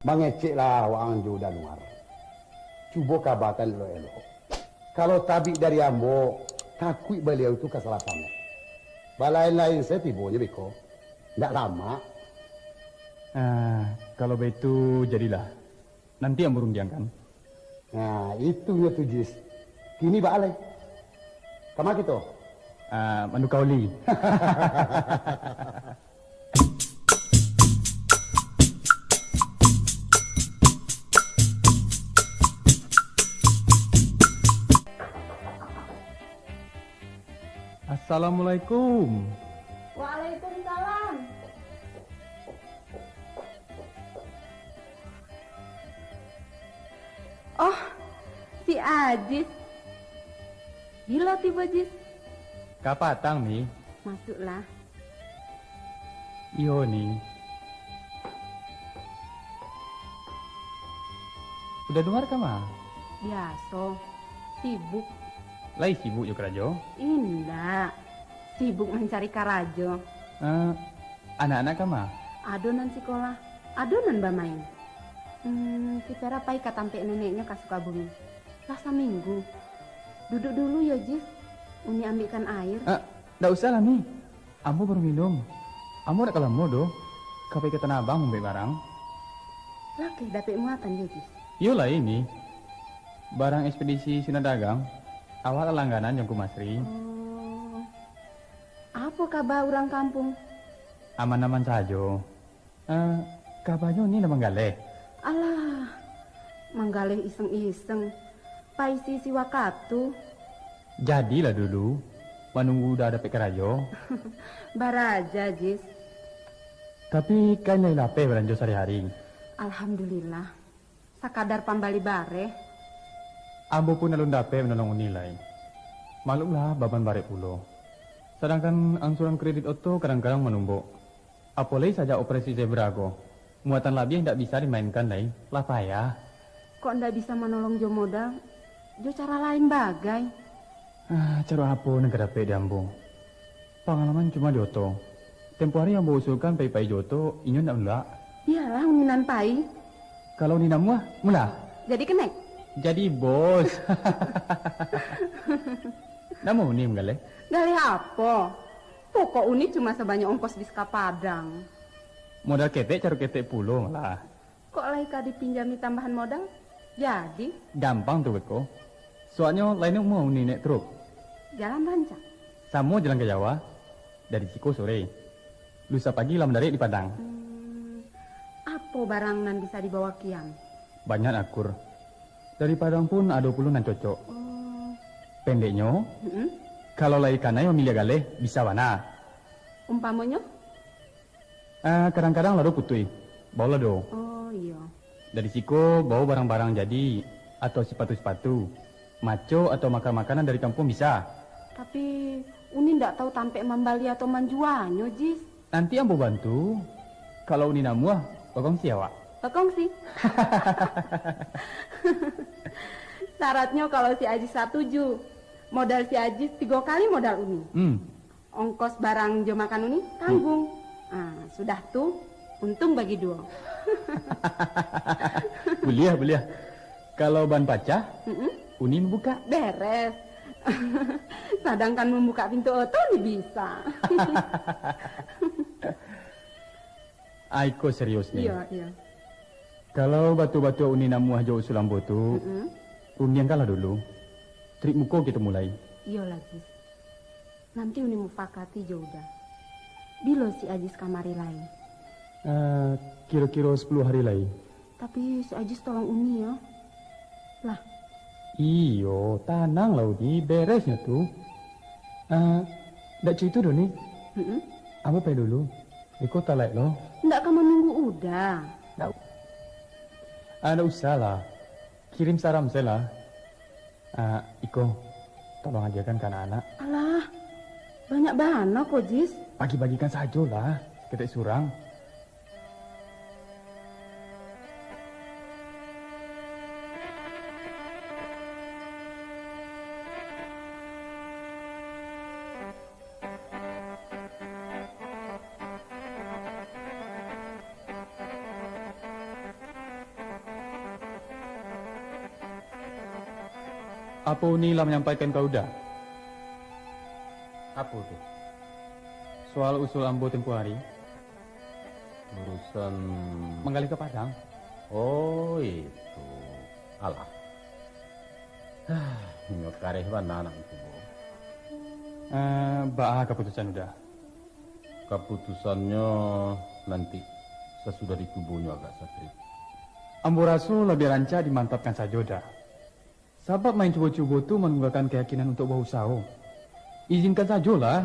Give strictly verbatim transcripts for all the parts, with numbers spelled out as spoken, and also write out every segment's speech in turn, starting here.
Mangeceklah waang jo Danuar. Cubo kabakan elok-elok. Kalau tabik dari ambo, takuik baliau tu ka salah pameh. Balain-lain se tibonyo beko. Ndak lamak. Ah, kalau baitu, jadilah. Nanti ambo rundiangkan. Nah, itu nyo tu, Jis. Kini baa lai? Kama kito? Ah, manuka oli. Assalamualaikum. Waalaikumsalam. Oh, si Ajis. Bilo tibo, Jis? Kapatang, Ni. Masuklah. Iyo, Ni. Uda Nuar kama? Biaso, sibuk. Lai sibuk jo karajo? Indak, sibuk mancari karajo. Eh, anak-anak kama? Ado nan sikolah, ado nan bamain. Hmm, si Vera pai ka tampek neneknyo ka Sukabumi. Lah saminggu. Duduak dulu yo, Jis. Uni ambiakkan air. Eh, ndak usah lah, Mi. Ambo baru minum. Ambo ndak ka lamo doh. Ka pai ka Tanah Abang mambali barang. Lakeh dapek muatan yo, Jis? Iyo lai, Mi. Barang ekspedisi Sinan Dagang, awak lah langganan jo Angku Masri. Oh. Apo kaba urang kampuang? Aman-aman sajo. Eh, kabanyo Uni lah manggaleh? Alah, manggaleh iseng-iseng, paisi-isi wakatu. Jadilah dulu, manunggu Uda dapek karajo. Baraja, Jis. Tapi, kan lai lapeh balanjo sahari-hari? Alhamdulillah. Sakadar pambali bareh. Ambo pun alun dapek manolong Uni lai. Maklumlah, baban barek pulo. Sadangkan angsuran kredit oto kadang-kadang manumbok. Apo lai sajak operasi zebra ko, muatan labiah indak bisa dimainkan lai, lah payah. Kok indak bisa manolong jo modal, jo cara lain bagai? Ah, caro apo nan ka dapek di ambo? Pangalaman cuma di oto. Tempo hari ambo usulkan pai-pai jo oto, inyo indak manulak. Bialah Uni nan pai. Kalau Uni namuah, mula. Jadi kenek? Jadi bos. Namuah Uni manggaleh? Galeh apo? Pokok Uni cuma sabanyak ongkos bis ka Padang. Modal ketek, caro ketek pulo malah. Kok lai ka dipinjami tambahan modal? Jadi? Gampang tu beko. Soalnyo lain umua Uni naiak truk. Jalan rancak? Samo jalan ka Jawa. Dari siko sore. Lusa pagi lah mandariak di Padang. Hmm, apo barang nan bisa dibawa kian? Banyak akur. Dari Padang pun ado pulo nan cocok. Oh. Pendeknyo, mm-mm, kalau lai kanai mamiliah galeh, bisa bana. Umpamonyo? Ah, kadang-kadang lado putuih, bao lado. Oh, iyo. Dari siko bao barang-barang jadi, atau sipatu-sipatu, maco atau makan-makanan dari kampuang bisa. Tapi, Uni ndak tahu tampek mambali atau manjuanyo, Jis. Nanti ambo bantu. Kalau Uni namuah, bakongsi awak. Bakongsi. Syaratnyo kalau si Ajis satuju, modal si Ajis tigo kali modal Uni. Hmm. Ongkos barang jo makan Uni tanggung. Hmm. Ah, sudah tu, untung bagi duo. Buliah, buliah. Kalau ban pacah, mm-mm, Uni mambukak. Beres. Sadangkan mambukak pintu oto Uni bisa. Ai ko serius ni. Iyo, iyo. Kalau batua-batua Uni namuah jo usul ambo tu, mm-mm, rundiangkanlah dulu. Trik muko kito mulai. Iyolah, Jis. Nanti Uni mufakati jo Uda. Bilo si Ajis kamari lai? Eh, kiro-kiro sapuluah hari lai. Tapi si Ajis tolong Uni, yo. Lah. Iyo, tananglah Uni, beresnyo tu. Eh, ndak carito doh, Ni. Mm-mm. Ambo pai dulu. Iko talaik lo. Ndak ka manunggu Uda? Ndak. Ah, ndak usah lah. Kirim salam sajo lah. Ah, iko, tolong agiahkan ka anak-anak. Alah, banyak bana ko, Jis. Bagi-bagikan sajolah, saketek surang. Apo Uni lah manyampaikan ka Uda? Apo tu? Soal usul ambo tempo ari. Urusan manggalih ka Padang. Oh, itu. Alah. Inyo kareh bana anak itu, Bo. Eh, baa kaputusan Uda? Kaputusannyo nanti sasudah dikubunyo agak sakrik. Ambo raso labiah rancak dimantapkan sajo, Da. Sabab main cubo-cubo tu manurunkan kayakinan untuak bausaho. Izinkan sajolah.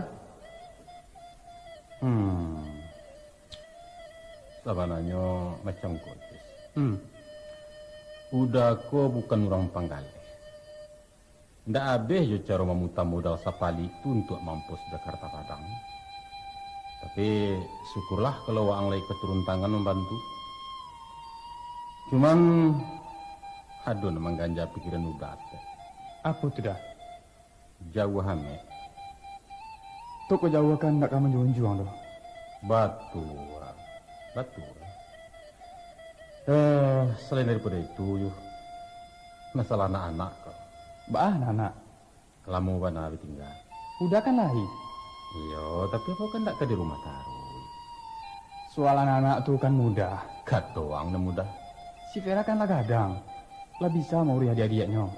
Hmm. Sabananyo macam ko, Jis. Hmm. Uda ko bukan urang panggaleh. Ndak abih jo caro mamuta modal sapalik tu untuak mampus Jakarta Padang. Tapi, syukurlah kalau waang lai ka turun tangan mambantu. Cuman, ado nan mangganja pikiran Uda, Tek. Apo tu, Da? Jauah amek. Toko jauah kan ndak ka manjunjuang doh. Batua. Batua. Eh, salain daripado itu, Yuh, masalah anak-anak ko. Baa anak-anak? Lamo bana batingga. Uda kan lahia. Iyo, tapi apo kan ndak ka di rumah taruih. Soal anak-anak tu kan mudah. Kato ang nan mudah. Si Vera kan lah gadang. Lah bisa mauruih adiak-adiaknyo.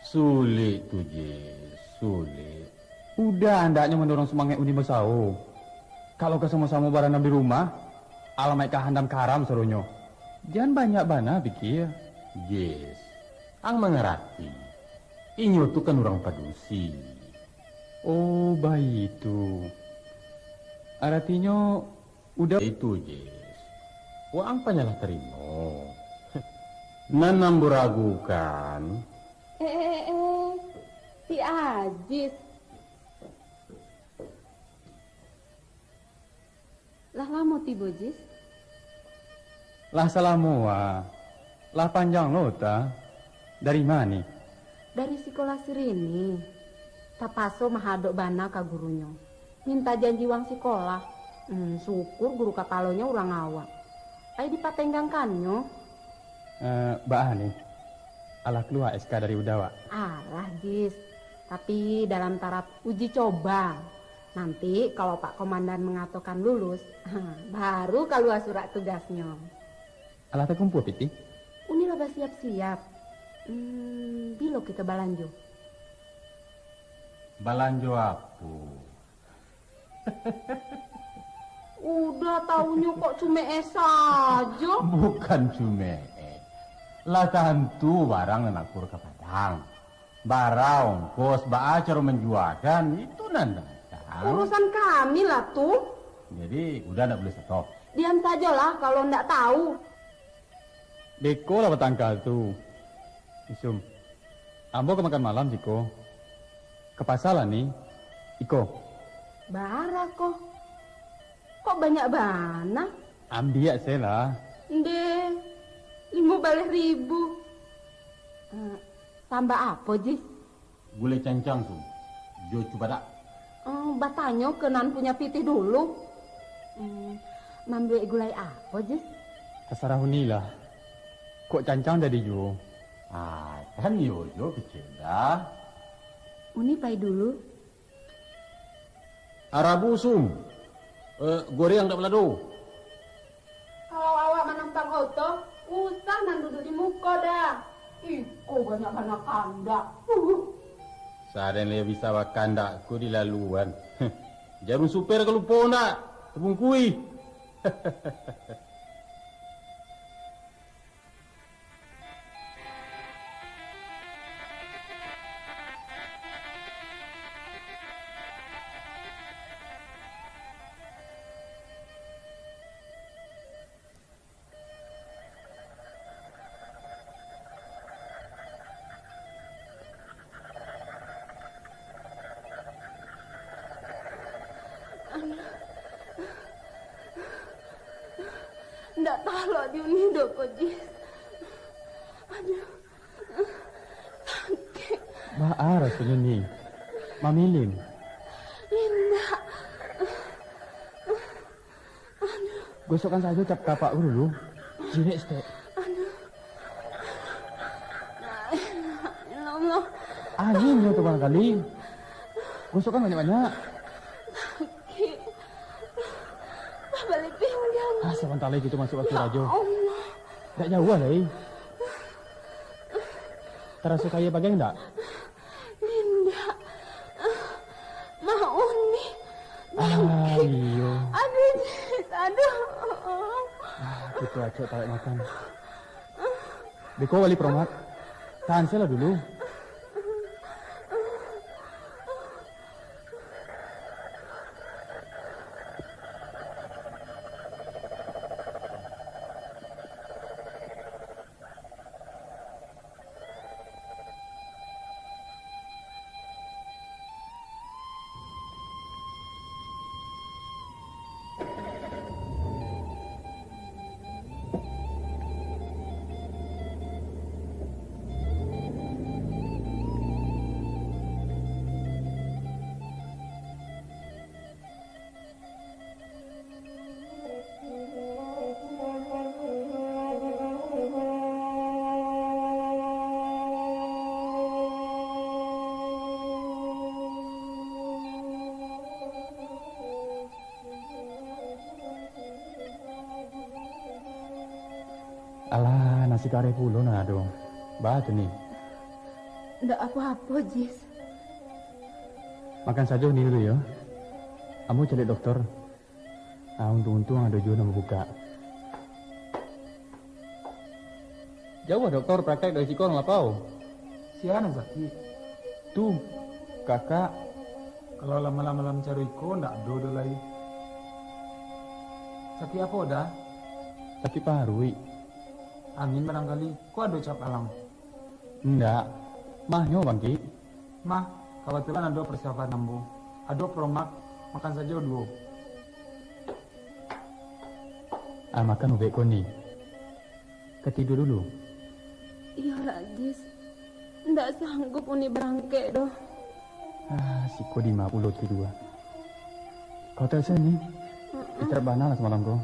Sulik tu, Jis, sulik. Uda andaknyo mandorong sumangaik Uni basao. Kalau ka samo-samo baranam di rumah, alamaik ka handam karam sadonyo. Jan banyak bana pikia. Jis, ang mangarati. Inyo tu kan urang padusi. Oh, baitu. Aratinyo, Uda. Itu, Jis. Waang panyalah tarimo. Nan ambo ragukan. Eh, eh, eh, eh. Si Ajis. Lah lamo tibo, Jis? Lah salamo, ah. Lah panjang lo, ta. Dari ma ni? Dari sikolah sirini. Tapaso mahadok bana ka gurunyo. Minta janji uang sikolah. Hmm, syukur guru kapalonyo urang awak. Ai dipatenggangkannyo. Eh, baa ni? Alah kalua S K dari Uda, wak? Alah, Jis. Tapi dalam taraf uji coba. Nanti kalau Pak Komandan mangatokan lulus, baru kalua surat tugasnyo. Alah takumpua pitih? Uni lah basiap-siap. Hmm, bilo kito balanjo? Balanjo apo? Uda taunyo kok cumeek sajo. Bukan cumeek. Lah tantu barang nan akur ka Padang. Bara ongkos, baa caro manjuakan, itu nan datang. Urusan kami lah tu. Jadi, Uda ndak buliah sato? Diam sajolah kalau ndak tahu. Beko lah batangka tu. Isum, ambo ka makan malam siko. Ka pasa lah ni. Iko. Bara ko? Kok banyak bana? Ambiak se lah. Nde, limo baleh ribu. Eh, tambah apo, Jis? Gulai cancang tu, jo cubadak. Eh, batanyo ke nan punya pitih dulu. Hmm, mambuek gulai apo, Jis? Tasarah Uni lah. Kok cancang jadi juo? Ah, kan iyo jo kecek dah. Uni pai dulu. Arabu, Sum. Eh, goreng dak balado. Kalau awak manampang oto, usah nan duduk di muko dah. Iko banyak bana kandak. Uhuh. Sadang lai bisa bakandak ko dilaluan. Jarum super ka lupo ndak? Tabungkui. Ndak talok di Uni doh ko, Jis. Aduh, sakik. Baa rasonyo, Ni? Mamilin? Indak. Aduh. Gosokkan sajo cap kapak ko dulu. Jirek sitek. Aduh. La ilaha illallah. Angin nyo tu barangkali. Gosokkan banyak-banyak. Sakik. Babaliak pinggang. Ah, sabanta lai kito masuak ka kurajo. Ya Allah. Ndak jauah lai. Taraso kayo bagai ndak? Indak. Mah Uni. Ah, iyo. Aduh, Jis. Aduh. Ah, kito acok taruih makan. Beko bali Promak. Tahan se lah dulu. Alah, nasi kareh pulo nan ado. Baa tu, Ni? Ndak apo-apo, Jis. Makan sajo Ni dulu, yo. Ambo caliak dokter. Ah, untuang-untuang ado juo nan babukak. Jauah dokter praktek dari siko Lapau? Sia nan sakik? Tu, kakak. Kalau lah malam-malam caro iko, ndak ado doh lai. Sakik apo, Da? Sakik paruik. Angin barangkali. Ko ado cap alam? Indak. Mahnyo bangkik. Mah, kabatulan ado parsiapan ambo. Ado Promak, makan sajo duo. Ah, makan ubek ko, Ni. Ka tidua dulu. Iyolah, Jis. Ndak sanggup Uni barangkek doh. Ah, siko dima pulo tidua. Kau tahu, Ni? Mm-mm. Istirahat bana lah samalam ko.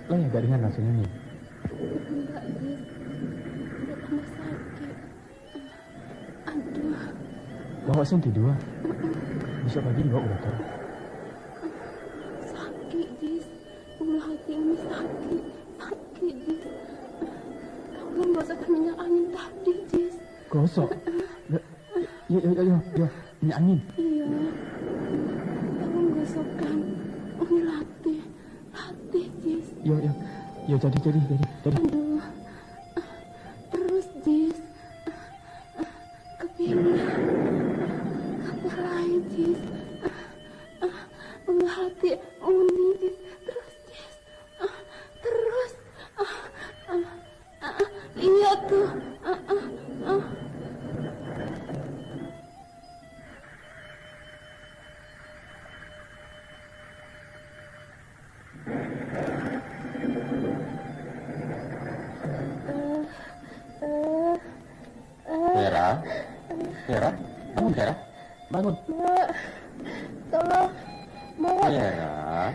Lai agak ringan rasonyo, Ni? Indak, Jis. Indak tambah sakik. Aduh. Bawa sen tidua. Bisuak pagi dibawa ka dokter. Sakik, Jis. Ulah ati Uni sakik. Sakik, Jis. Tolong gosokkan minyak angin tadi, Jis. Gosok? Yo, yo, yo, yo, yo. Minyak angin. Iyo. Tolong gosokkan. Uni latih. Latih, Jis. Yo, yo. Yo, jadi, jadi, jadi, jadi. Aduh. Terus, Jis. Ka pinggang. Ka pinggang, Jis. Ulah ati Uni, Jis. Terus, Jis. Ah, terus. Ah, ah, ah, ah. Iyo tu. Ah, ah, ah. Vera, Vera, bangun, Vera. Bangun. Mak, tolong, Mak. Vera,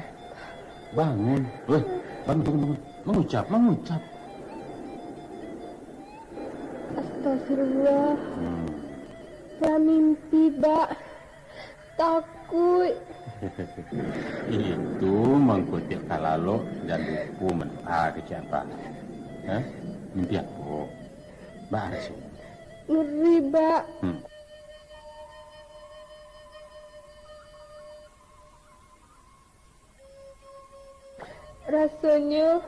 bangun. Weh, bangun, bangun, bangun. Mangucap, mangucap. Astagfirullah. Hmm. Lah mimpi, Bak. Takuik. Itu mangko tiok kalalok jan lupo mandoa kecek Abah. Hah? Mimpi apo? Baa raso? Ngeri, Bak. Hmm. Rasonyo,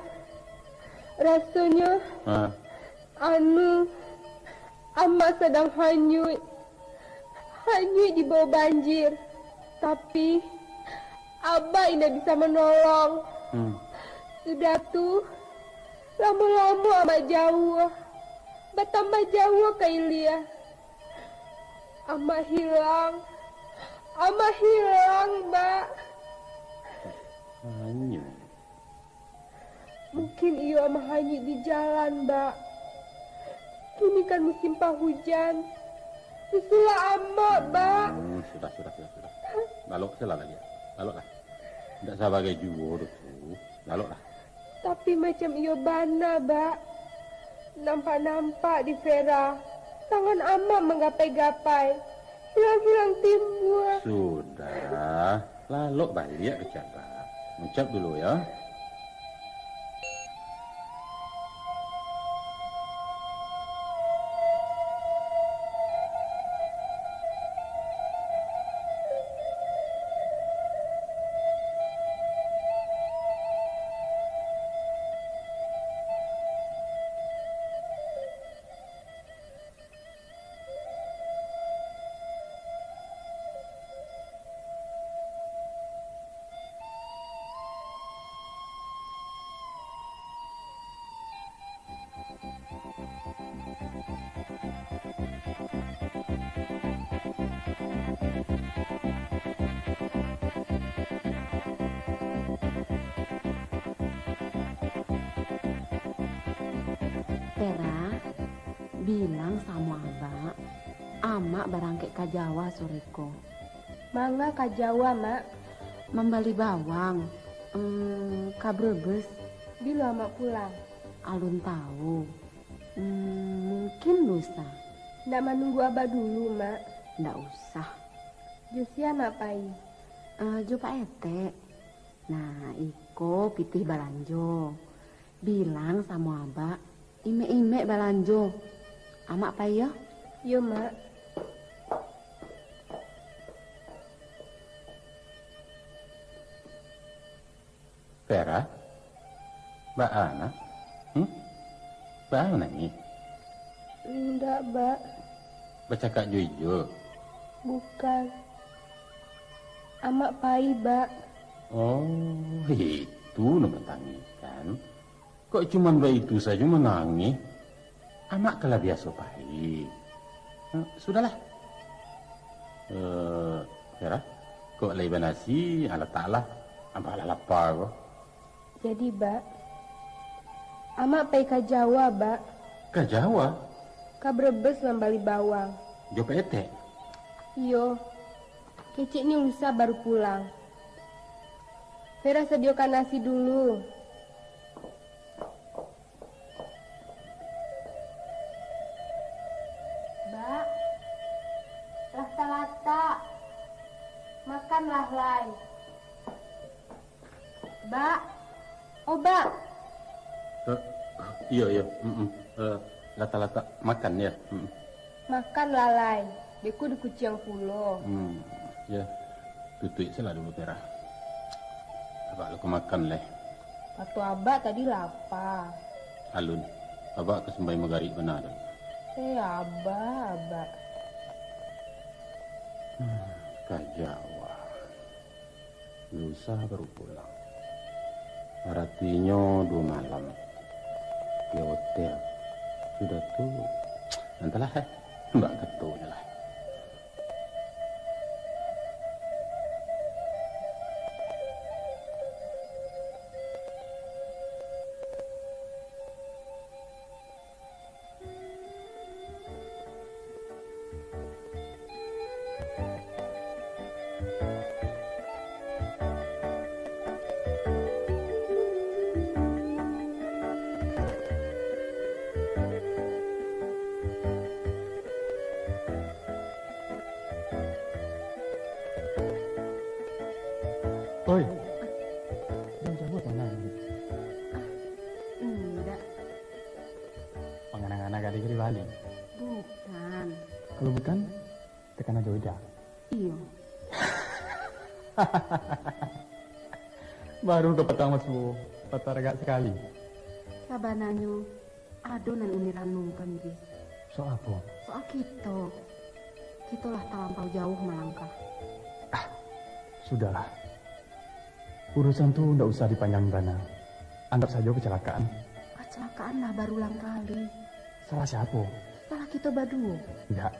rasonyo, Ha? anu, Amak sadang hanyuik, hanyuik dibawa banjir. Tapi, Abah indak bisa manolong. Hmm. Sudah tu, Lamo-lamo Amak jauah, batambah jauah ka ilia. Amak hilang, Amak hilang, Bak. Hanyo. Mungkin iyo Amak hanyuik di jalan, Bak. Kini kan musim pahujan. Susulah Amak, Bak. Hmm, sudah, sudah, sudah, sudah. Lalok sajolah, Lia. Laloklah. Indak sabagai juo doh tu. Laloklah. Tapi macam iyo bana, Bak. Nampak-nampak di Vera, tangan Amak manggapai-gapai, hilang-hilang timbua. Sudah, lalok baliak kecek Abak. Ngucap dulu, yo. Vera, bilang samo Abak, Amak barangkek ka Jawa sore ko. Manga ka Jawa, Mak? Mambali bawang, em, ka Brebes. Bilo Amak pulang? Alun tahu. Em, mungkin lusa. Ndak manunggu Abak dulu, Mak? Ndak usah. Jo sia Mak pai? Eh, jo Pak Etek. Nah, iko pitih balanjo. Bilang samo Abak, imek-imek balanjo. Amak pai yo. Yo, Mak. Vera, baa nak? Hmm? Baa manangih? Indak, Bak. Bacakak jo Ijul? Bukan. Amak pai, Bak. Oh, itu nan manangihkan. Kok cuman baitu sajo manangih? Amak kan lah biaso pai. Eh, sudahlah. Eh, Vera, kok lai banasi, ah, lataklah. Abak lah lapa ko. Jadi, Bak, Amak pai ka Jawa, Bak. Ka Jawa? Ka Brebes mambali bawang. Jo Pak Etek? Iyo. Keceknyo lusa baru pulang. Vera sadiokan nasi dulu. Bak, lah talatak. Makanlah lai. Bak. Oh, Bak. Eh, iyo, iyo. Mm-mm. Eh, latak-latak makan, yo. Mm-mm. Makanlah lai. Beko dikuciang pulo. Hmm, yo. Tutuik salah dulu, Vera. Abak luko makan lai. Pato Abak tadi lapa. Alun. Abak ka sumbayang magarik bana tu. Eh, Abak, Abak. Hmm, ka Jawa. Lusa baru pulang. Aratinyo duo malam di hotel. Sudah tu, antahlah, eh, baa katonyo lah. Oi, jan cabuik tangan. Ah, indak. Mangana-ngana gadih ka dibali? Bukan. Kalau bukan, takana jo Ida. Iyo. Baru ka patang masuo, patah ragak sakali. Sabananyo, ado nan Uni ranungkan, Jis. Soal apo? Soal kito. Kito lah talampau jauah malangkah. Ah, sudahlah. Urusan tu ndak usah dipanjangi bana. Anggap sajo kecelakaan. Kecelakaan? Lah barulang kali. Salah siapo? Salah kito baduo. Indak.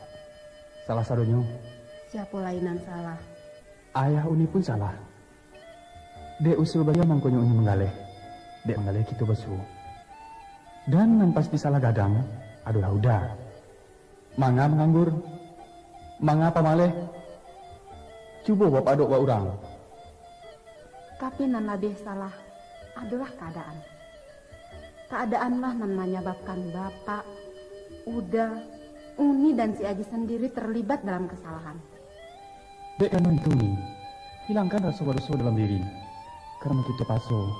Salah sadonyo. Siapo lai nan salah? Ayah Uni pun salah. Dek usul baliau mangkonyo Uni manggaleh. Dek manggaleh kito basuo. Dan nan pasti salah gadang adolah Uda. Manga manganggur? Manga pamaleh? Cubo bapadok bak urang. Tapi nan labiah salah adolah kaadaan. Kaadaanlah nan manyababkan Bapak, Uda, Uni, dan si Aji sandiri terlibat dalam kasalahan. Dek karano itu, Ni, hilangkan raso badoso dalam diri. Karano kito paso,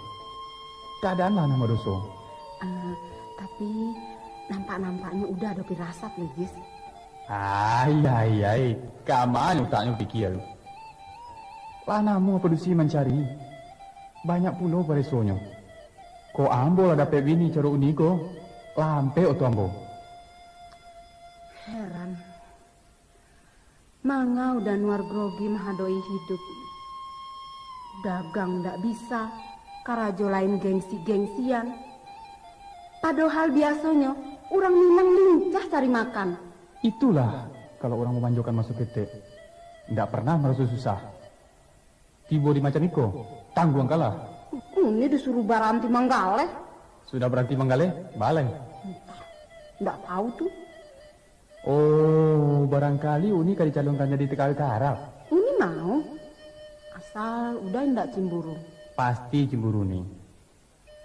kaadaanlah nan badoso. Ah, tapi, nampak-nampaknyo Uda ado pirasat, leh, Jis. Ai, ai, ai, ka ma utaknyo pikia tu? Lah namo padusi mancari, banyak pulo paresonyo. Kok ambo lah dapek bini caro Uni ko, lah ampek oto ambo. Heran. Manga Uda Anwar grogi mahadoi hiduik. Dagang ndak bisa, karajo lain gengsi-gengsian. Padohal biasonyo, urang Minang lincah cari makan. Itulah, kalau urang mamanjokan maso ketek, ndak pernah maraso susah. Tibo di macam iko, tangguangkanlah. Uni disuruah baranti manggaleh. Sudah baranti manggaleh, baleh. Entah. Ndak tahu tu. Oh, barangkali Uni ka dicalonkan jadi T K W ka Arab. Uni mau. Asal Uda indak cimburu. Pasti cimburu, Ni.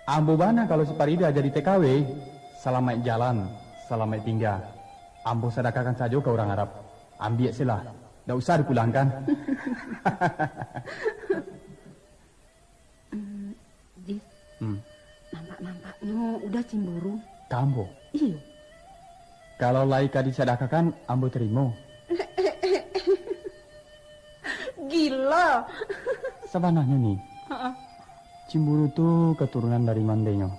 Ambo bana kalau si Parida jadi T K W, salamaik jalan, salamaik tingga. Ambo sadakahkan sajo ka urang Arab. Ambiak se lah, ndak usah dipulangkan. Hmm, Jis, Hmm. nampak-nampaknyo Uda cimburu. Ka ambo? Iyo. Kalau lai ka disadakahkan, ambo tarimo. Gilo. Sabananyo, Ni, Heeh. cimburu tu katurunan dari mandenyo.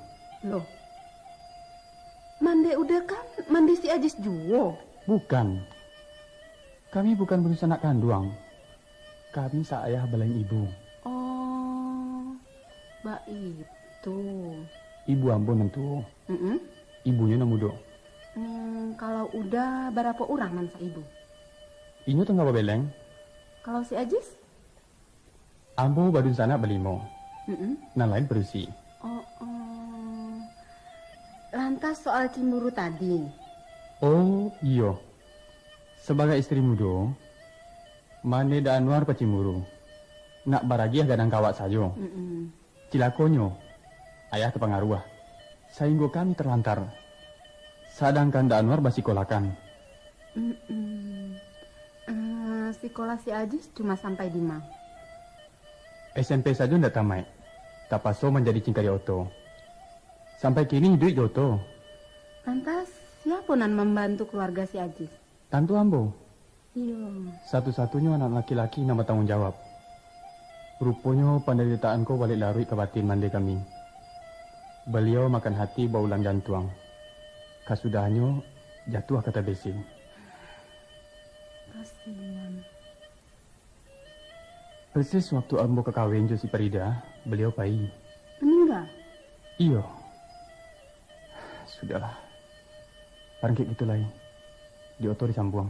Loh. Mande Uda kan mande si Ajis juo. Bukan. Kami bukan badunsanak kanduang. Kami saayah balain ibu. Oh, baitu. Ibu ambo nan tuo. Mm-mm. Ibunyo nan mudo. Hmm, kalau Uda, barapo urang nan saibu? Inyo tangah babeleng. Kalau si Ajis? Ambo badunsanak balimo. Mm-mm. Nan lain padusi. Oh, oh. Lantas soal cimburu tadi? Oh, iyo. Sabagai istri mudo, mande Dak Anwar pacimburu. Nak baragiah gadang ka awak sajo. Mm-mm. Cilakonyo, ayah tapangaruah, sainggo kami talantar. Sadangkan Dak Anwar basikolahkan. Mm-mm. Eh, sikolah si Ajis cuma sampai di ma? S M P sajo ndak tamaik. Tapaso manjadi cingkarik oto. Sampai kini iduik jo oto. Lantas, siapo nan mambantu kaluarga si Ajis? Tantu ambo. Iyo. Satu-satunyo anak laki-laki nan batangguang jawab. Ruponyo pandaritaan ko baliak laruik ka batin mande kami. Baliau makan hati baulang jantuang. Kasudahnyo jatuah ka tabesi. Kasian. Persis waktu ambo ka kawin jo si Parida, baliau pai. Maningga? Iyo. Sudahlah. Barangkek kito lai. Di oto disambuang.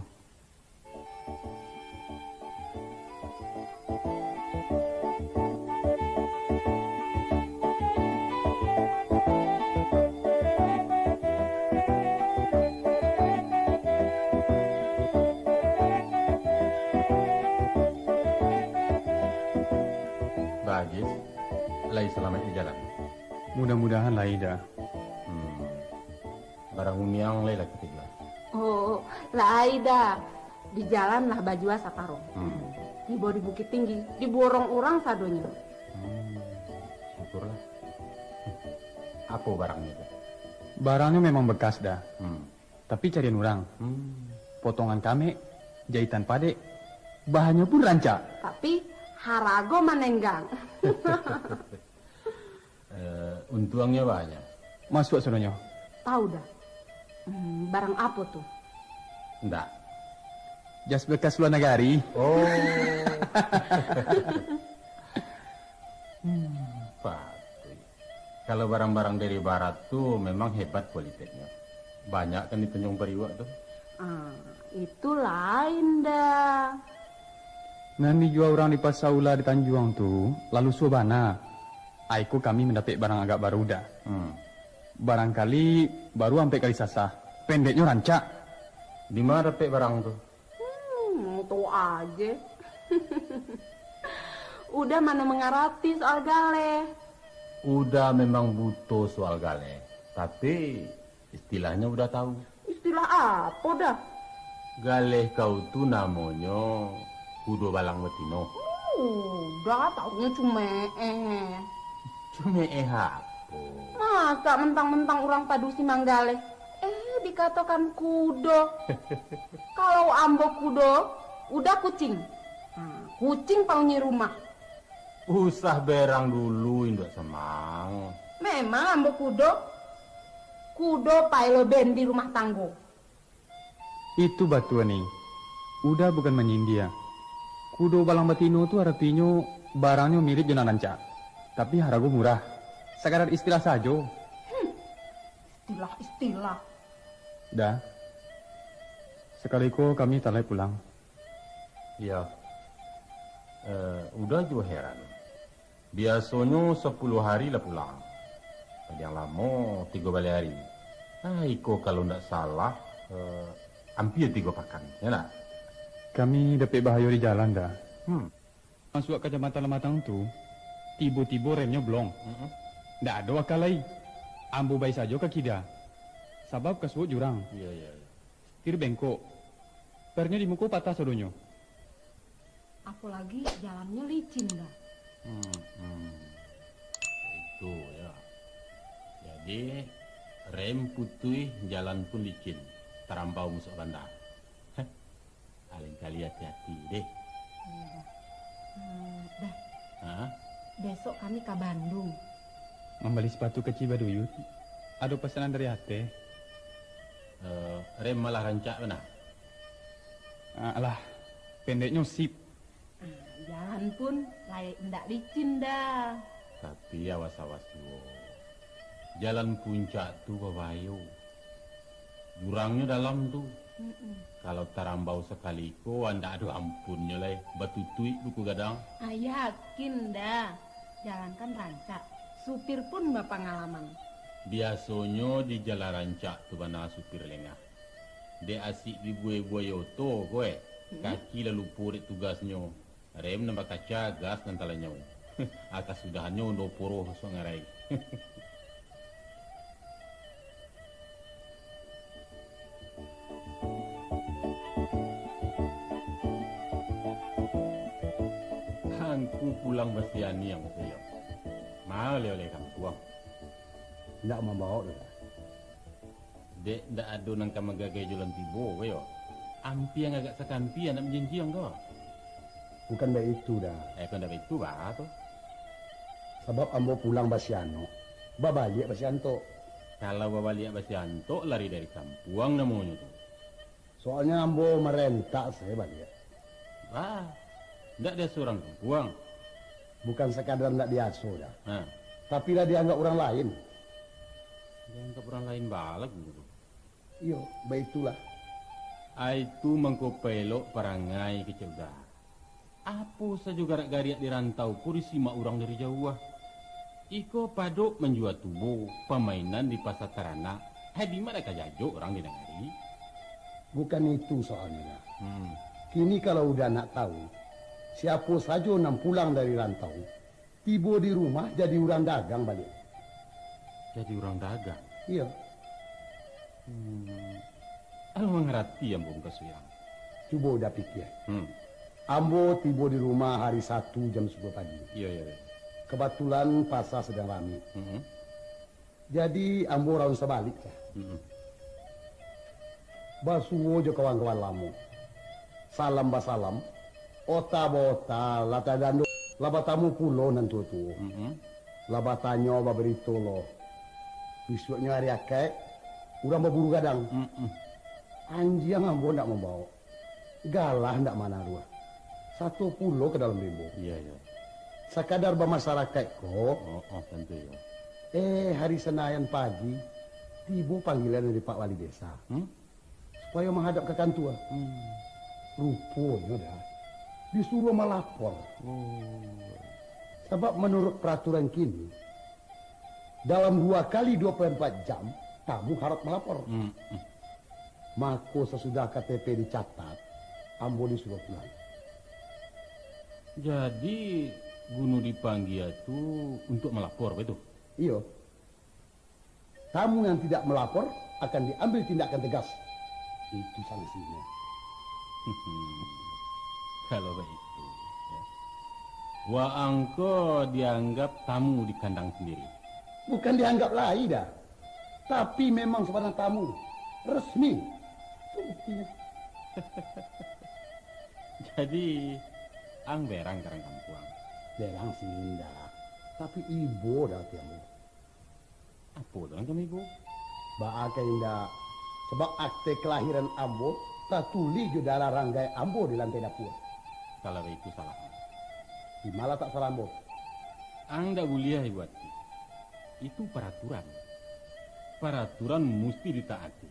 Ba Ajis, lai salamaik di jalan? Mudah-mudahan lai, Da. Hmm. Barang Uni ang lai lah ka tibo? Oh, lai, Da. Di jalan lah bajua saparo. Hmm. Tibo di Bukittinggi, diborong urang sadonyo. Hmm. Syukurlah. Apo barangnyo tu? Barangnyo memang bekas, Da. Hmm. Tapi carian urang. Hmm. Potongan kamek, jahitan padek, bahanyo pun rancak. Tapi harago manenggang. Eh, untuangnyo banyak. Masuak sadonyo. Tahu, Da. Hmm, barang apo tu? Ndak. Jas bekas lua nagari. Oh. Hmm, patuik. Kalau barang-barang dari barat tu memang hebat kualitasnyo. Banyak kan di Tanjung Pariuak tu. Ah, itu lain dah. Nan dijua urang di Pasa Ula di Tanjuang tu, lalu suah bana. Aiko kami mandapek barang agak baru dah. Hmm. Barangkali baru ampek kali sasah. Pendeknyo rancak. Di ma dapek barang tu? Hmm, tu aje. Uda mano mangarati soal galeh. Uda memang buto soal galeh, tapi istilahnyo Uda tahu. Istilah apo dah? Galeh kau tu namonyo kudo balang batino. Uda taunyo cumeeh. Cumeeh apo? Masa mentang-mentang urang padusi manggaleh, eh, dikatokan kudo. Kalau ambo kudo, Uda kucing. Ha, kucing panghuni rumah. Usah berang dulu, Induak Samang. Memang ambo kudo. Kudo paelo bendi rumah tanggo. Itu batua, Ni. Uda bukan manyindia. Kudo balang batino tu aratinyo barangnyo mirip jo nan rancak, tapi harago murah. Sakadar istilah sajo. Hmm, istilah-istilah. Dah. Sakali ko kami talaik pulang. Iyo. Eh, Uda juo heran. Biasonyo sapuluah hari lah pulang. Paliang lamo tigo baleh hari. Ah, iko kalau ndak salah, eh, ampia tigo pakan, yo ndak? Kami dapek bahayo di jalan, Da. Hmm. Masuak Kacamatan Lamatang tu, tibo-tibo remnyo blong. Mm-mm. Ndak ado aka lai. Ambo bai sajo ka kida, sabab ka suok jurang. Iyo, iyo, iyo. Setir bengkok. Pernyo di muko patah sadonyo. Apolagi jalannyo licin, Da. Hmm, hmm. Itu, yo. Jadi, rem putuih, jalan pun licin, tarambau masuak banda. Heh, lain kali ati-ati, deh. Iyo, Da. Hmm, Da. Hah? Besok kami ka Bandung. Mambali sapatu ka Cibaduyut. Ado pasanan dari ateh. Eh, rem malah rancak bana. Ah, alah, pendeknyo sip. Ah, jalan pun lai indak licin, Da. Tapi awas-awas juo. Jalan puncak tu babahayo. Jurangnyo dalam tu. Mm-mm. Kalau tarambau sakali ko, indak ado ampunnyo lai, batutuik buku gadang. Ah, yakin, Da. Jalan kan rancak. Supir pun bapangalaman. Biasonyo di jalan rancak tu bana supir lengah. Dek asik dibuai-buai oto ko, eh, Hmm? kaki lah lupo dek tugasnyo. Rem nan bakaca, gas nan talanyau. Aka sudahannyo undo poroh masuak ngarai. Angku pulang basianiang sajo. Ma oleh-oleh kampuang? Indak mambao doh, Da. Dek ndak ado nan ka magagai jo lan tibo ko yo. Ampiang agak sakampiang nak manjanjiang ko. Bukan baitu, Da. Eh, kok ndak baitu, baa tu? Sabab ambo pulang basianok, babaliak basiantok. Kalau babaliak basiantok, lari dari kampuang namonyo tu. Soalnyo ambo marentak se baliak. Bah, ndak biaso urang kampuang. Bukan sakadar ndak biaso, Da. Ha. Tapi lah dianggap urang lain. Dianggap urang lain balagu tu. Iyo, baitulah. Ai tu mangko paelok parangai kecek Uda. Apo sajo garak-gariak di rantau ko disimak urang dari jauah. Iko padok manjua tubo, pamainan di pasa taranak. Hai, dima ka jajok urang didangari? Bukan itu soalnyo, Da. Hmm. Kini kalau Uda nak tahu, siapo sajo nan pulang dari rantau, tibo di rumah jadi urang dagang baliak. Jadi urang dagang? Iyo. Hmm. Alah mangarati ambo mukasuik ang. Cubo Uda pikia. Hmm. Ambo tibo di rumah hari Satu jam sapuluah pagi. Iyo, iyo, iyo. Kabatulan pasa sadang rami. Hmm. Jadi, ambo raun sabalik lah. Mm-mm. Basuo jo kawan-kawan lamo. Salam basalam, ota baota, lah tadando, lah batamu pulo nan tuo-tuo. Mm-mm. Lah batanyo, babarito lo. Bisuaknyo ari Akaik, urang baburu gadang. Mm-mm. Anjiang ambo ndak mambao. Galah ndak manaruah. Sato pulo ka dalam rimbo. Iya, iya. Sakadar bamasarakaik ko. Oh, oh, tantu, iya. Eh, hari Senayan pagi, tibo panggilan dari Pak Wali Desa. Hmm? Supayo mahadap ka kantua. Hmm. Ruponyo, Da, disuruah malapor. Oh. Sabab manuruik paraturan kini, dalam dua kali dua puluh empat jam, tamu harus malapor. Hmm, hmm. Mako, sasudah K T P dicatat, ambo disuruah pulang. Jadi, Gunu dipanggia tu untuak malapor, baitu? Iyo. Tamu yang tidak melapor akan diambil tindakan tegas. Itu sangsinyo. Kalau baitu, ya. Waang ko dianggap tamu di kandang sandiri. Bukan dianggap lai, Da. Tapi memang sabana tamu. Resmi. Itu buktinyo. Jadi, ang berang ka urang kampuang? Berang sih indak. Tapi ibo, Da, ati ambo. Apo tu nan kami, Bu? Baa ka indak, sabab akte kalahiran ambo tatulih jo darah ranggai ambo di lantai dapua. Kalau itu salah. Di ma latak salah ambo? Ang ndak buliah, Ibu Ati. Itu paraturan. Paraturan musti ditaati.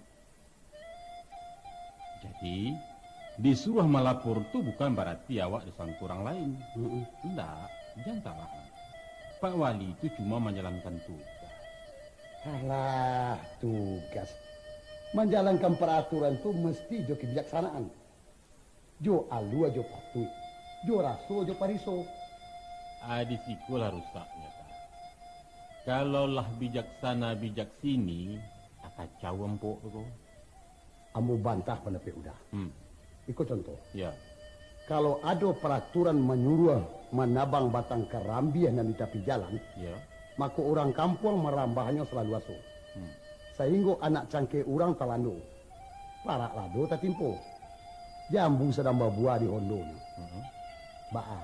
Jadi, disuruah malapor tu bukan barati awak disangko urang lain. Mm-mm. Ndak, jan salah. Pak Wali tu cuma manjalankan tugas. Alah, tugas. Manjalankan paraturan tu mesti jo kebijaksanaan. Jo alua jo patuik. Jo raso jo pariso. Ah, di siko lah rusaknyo, Kak. Kalau lah bijaksana bijak sini, ah, kacau ampok tu ko. Ambo bantah pandapek Uda. Hmm. Iko contoh. Ya. Kalau ado paraturan manyuruah manabang batang karambiah nan di tapi jalan, ya, mako urang kampuang marambahnyo salalu aso. Hmm. Sainggo anak cangkeh urang talando, parak lado tatimpo, jambu sadang babuah di hondonyo. Hmm. Baa,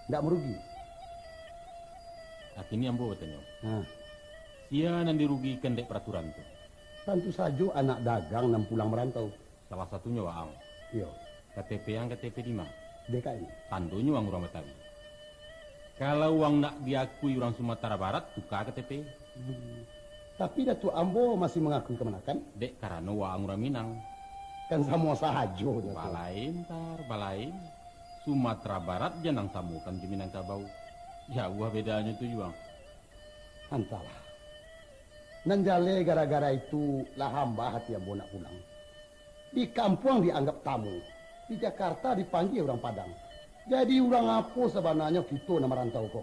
ndak marugi? Kini ambo batanyo, ha, sia nan dirugikan dek paraturan tu? Tantu sajo anak dagang nan pulang marantau. Salah satunyo waang. Iyo. K T P ang K T P di ma? D K M. Tandonyo waang urang Batawi. Kalau waang nak diakui urang Sumatera Barat, tuka K T P. Hmm. Tapi Datuak ambo masih mangakui kamanakan? Dek karano waang urang Minang. Kan samo sajo, Datuak. Balain, Tar, balain. Sumatera Barat jan ang samokan jo Minangkabau. Jauah bedanyo tu, Juang. Antahlah. Nan jaleh gara-gara itu lah hambah ati ambo nak pulang. Di kampuang dianggap tamu, di Jakarta dipanggia urang Padang. Jadi urang apo sabananyo kito nan marantau ko?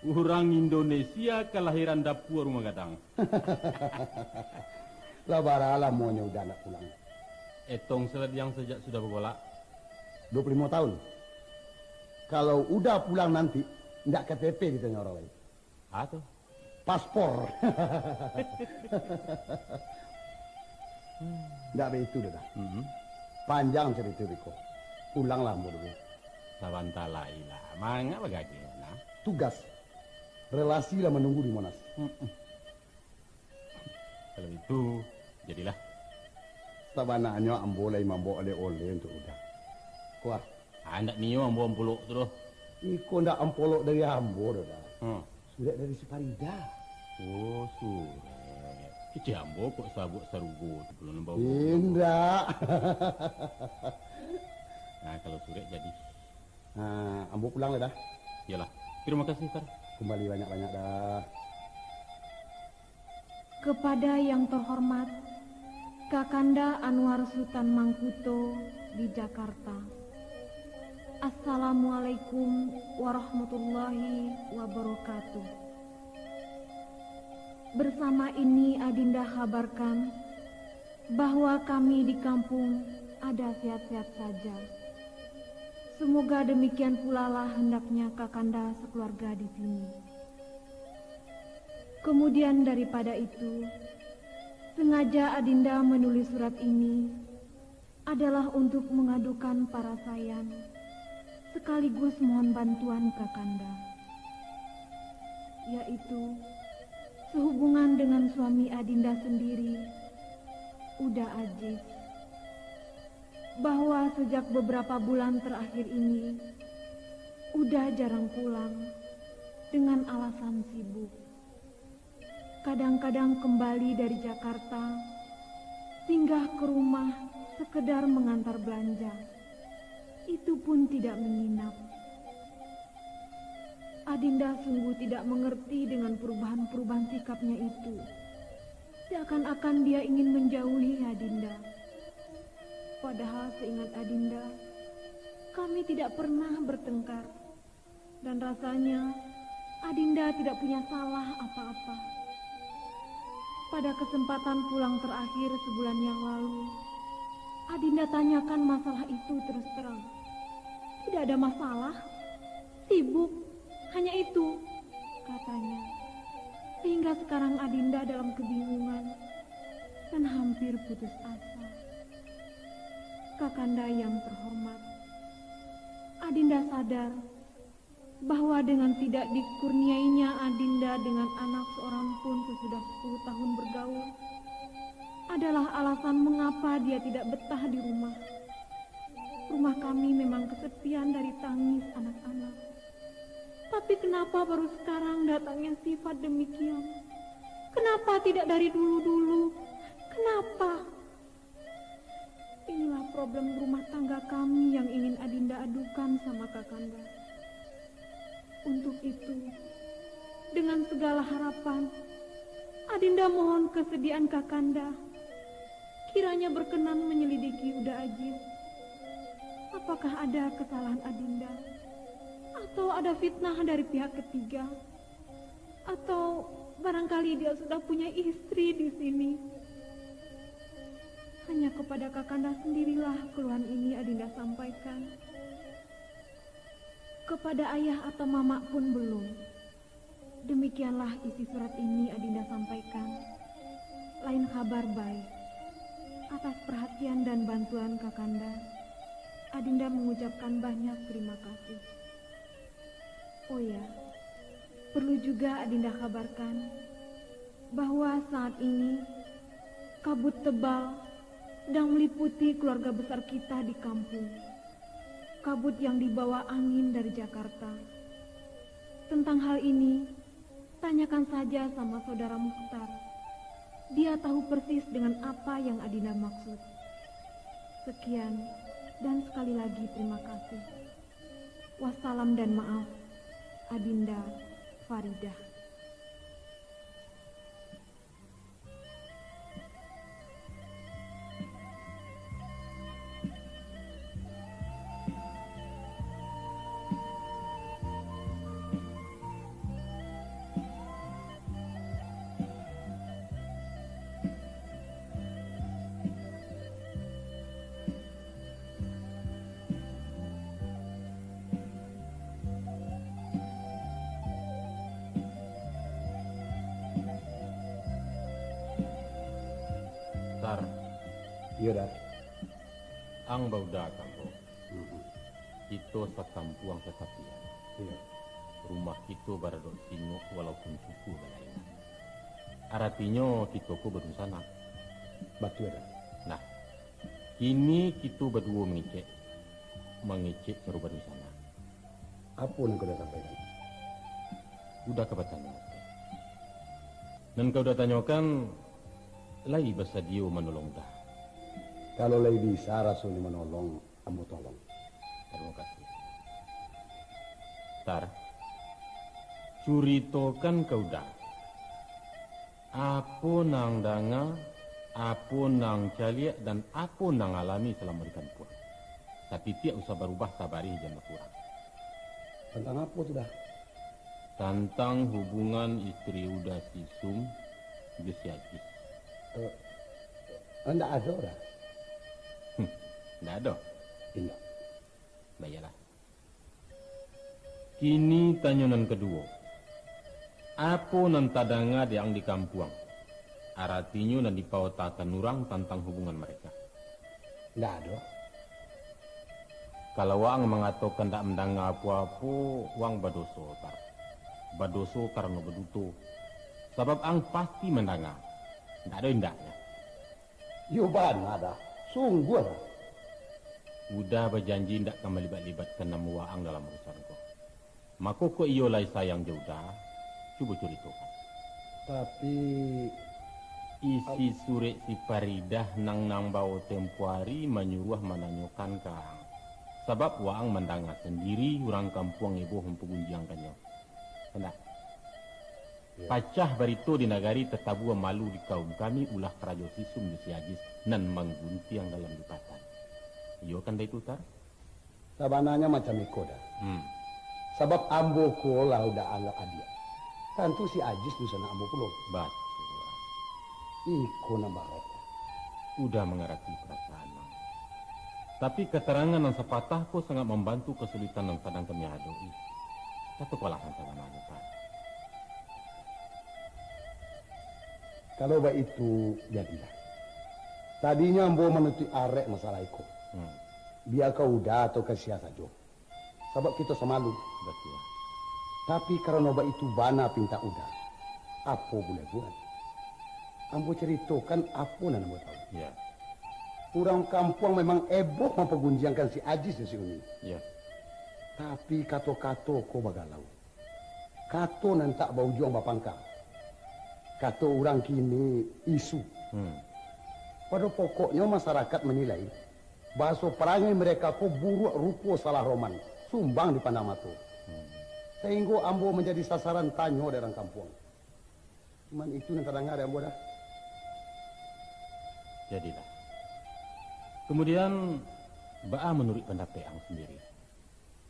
Urang Indonesia kalahiran dapua rumah gadang. Lah bara lamonyo Uda ndak pulang? Etong saladiang sajak sudah bagolak. Duo puluah limo taun. Kalau Uda pulang nanti, ndak K T P ditanyo urang lai. Ah, tu. Paspor. Ndak baitu doh, Da. Mm-mm. Panjang carito beko. Pulanglah ambo dulu. Sabanta lai lah. Manga bagageh, nah. Tugas. Relasi lah manunggu di Monas. Mm-mm. Kalau itu, jadilah. Sabananyo ambo lai mambaok oleh-oleh untuak Uda. Kuah. Ah, ndak nio ambo ampolok tu doh. Iko ndak ampolok dari ambo doh, Da. Hmm. Surek dari si Farida. Oh, surek. Kecek ambo kok sabuak sarugo tu pulo nan bawa. Indak. Nah, kalau surek jadi. Nah, ambo pulang lah, Da. Iyolah. Terima kasih, Tar. Kumbali banyak-banyak, Da. Kepada yang terhormat Kakanda Anwar Sutan Mangkuto di Jakarta. Assalamualaikum warahmatullahi wabarakatuh. Bersama ini Adinda habarkan bahwa kami di kampung ada sehat-sehat saja. Semoga demikian pulalah hendaknya Kakanda sekeluarga di sini. Kemudian daripada itu, sengaja Adinda menulis surat ini adalah untuk mengadukan parasaian, sekaligus mohon bantuan Kakanda, yaitu sehubungan dengan suami Adinda sendiri, Uda Ajis, bahwa sejak beberapa bulan terakhir ini, Uda jarang pulang. dengan alasan sibuk. Kadang-kadang kembali dari Jakarta, singgah ke rumah sekedar mengantar belanja. Itu pun tidak menginap. Adinda sungguh tidak mengerti dengan perubahan-perubahan sikapnya itu. Seakan-akan dia ingin menjauhi Adinda. Padahal seingat Adinda, kami tidak pernah bertengkar. Dan rasanya, Adinda tidak punya salah apa-apa. Pada kesempatan pulang terakhir sebulan yang lalu, Adinda tanyakan masalah itu terus terang. "Tidak ada masalah, sibuk, hanya itu," katanya. Sehingga sekarang Adinda dalam kebingungan dan hampir putus asa. Kakanda yang terhormat, Adinda sadar bahwa dengan tidak dikurniainya Adinda dengan anak seorang pun sesudah sepuluh tahun bergaul, adalah alasan mengapa dia tidak betah di rumah. Rumah kami memang kesepian dari tangis anak-anak. Tapi kenapa baru sekarang datangnya sifat demikian? Kenapa tidak dari dulu-dulu? Kenapa? Inilah problem rumah tangga kami yang ingin Adinda adukan sama Kakanda. Untuk itu, dengan segala harapan, Adinda mohon kesediaan Kakanda, kiranya berkenan menyelidiki Uda Ajis. Apakah ada kesalahan Adinda? Atau ada fitnah dari pihak ketiga? Atau barangkali dia sudah punya istri di sini? Hanya kepada Kakanda sendirilah keluhan ini Adinda sampaikan. Kepada ayah atau mamak pun belum. Demikianlah isi surat ini Adinda sampaikan. Lain kabar bae. Atas perhatian dan bantuan Kakanda, Adinda mengucapkan banyak terima kasih. Oh ya, perlu juga Adinda kabarkan bahwa saat ini kabut tebal sedang meliputi keluarga besar kita di kampung. Kabut yang dibawa angin dari Jakarta. Tentang hal ini, tanyakan saja sama saudara Mukhtar. Dia tahu persis dengan apa yang Adinda maksud. Sekian, dan sekali lagi terima kasih. Wassalam dan maaf, Adinda Faridah. Tar. Iyo, Da. Ang bauda ka ambo. Mhm. Kito sakampuang sasapian. Iyo. Rumah kito baradok singok walaupun suku balainan. Aratinyo kito ko badunsanak. Batua, Da. Nah, kini kito baduo mangecek, mangecek saro badunsanak. Apo nan ka Uda sampaikan? Uda ka batanyo. Nan ka Uda tanyokan, lai basadio manolong Uda? Kalau lai bisa rasonyo manolong, ambo tolong. Tarimo kasih. Tar, curitokan ka Uda. Apo nan danga, apo nan caliak, dan apo nan alami salamo di kampuang. Satitiak usah barubah, sabarih jan bakurang. Tantang apo tu, Da? Tantang hubungan istri Uda si Sum jo si Ajis. Eh, ndak ado, Da. Hmm, ndak ado? Indak. Baiaklah. Kini tanyo nan kaduo. Apo nan tadanga di ang di kampuang? Aratinyo nan dipaotakan urang tantang hubungan mareka? Ndak ado. Kalau ang mangatokan ndak mandanga apo-apo, ang badoso, Tar. Badoso karano baduto. Sabab ang pasti mandanga. Ndak ado indaknyo. Iyo bana, Da. Sungguah, Da. Uda bajanji indak ka malibat-libatkan namo waang dalam urusan ko. Mako, kok iyo lai sayang jo Uda, cubo curitokan. Tapi isi surek si Faridah nan, nan bao tempo ari manyuruah mananyokan ka ang. Sabab waang mandanga sandiri urang kampuang eboh mampagunjiangkannyo. Indak? Iyo. Pacah barito di nagari, tatabua malu di kaum kami, ulah karajo Sisum jo si Ajis nan mangguntiang dalam lipatan. Iyo kan, Dai Tutar? Sabananyo macam iko, Da. Hmm. Sabab ambo ko lah Uda anggap adiak. Tantu si Ajis dunsanak ambo pulo. Batua. Iko nan barek. Uda mangarati parasaan ang. Tapi, katarangan nan sapatah ko sangat mambantu kasulitan nan sadang kami adok-i. Katokanlah nan sabananyo, Tan. Kalau baitu, jadilah. Tadinyo ambo manutuik arek masalah iko. Hmm. Bia ka Uda atau ka sia sajo. Sabab kito samalu. Batua. Tapi karano baitu bana pintak Uda, apo buliah buat? Ambo caritokan apo nan ambo tahu. Ya. Urang kampuang memang eboh mampagunjiangkan si Ajis jo si Uni. Ya. Tapi kato-kato ko bagalau. Kato nan tak baujuang bapangka. Kato urang kini isu. Hmm. Pado pokoknyo, masarakat manilai, bahaso parangai mereka ko buruak rupo, salah roman, sumbang dipandang mato. Hmm. Sahinggo ambo manjadi sasaran tanyo dek urang kampuang. Cuman itu nan tadanga dek ambo, Da. Jadilah. Kamudian, baa manuruik pandapek ang sandiri?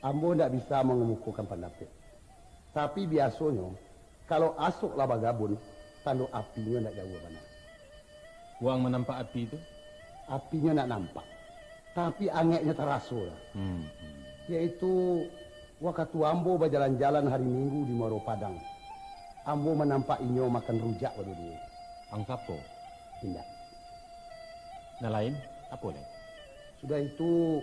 Ambo indak bisa mangamukokan pandapek. Tapi, biasonyo, kalau asok lah bagabun, tando apinyo indak jauah bana. Waang manampak api tu? Apinyo indak nampak, tapi angeknyo taraso lah. Hmm, hmm. Yaitu, wakatu ambo bajalan-jalan hari Minggu di Muaro Padang, ambo manampak inyo makan rujak baduo-duo. Ang sapo? Indak. Nan lain, apo lai? Sudah itu,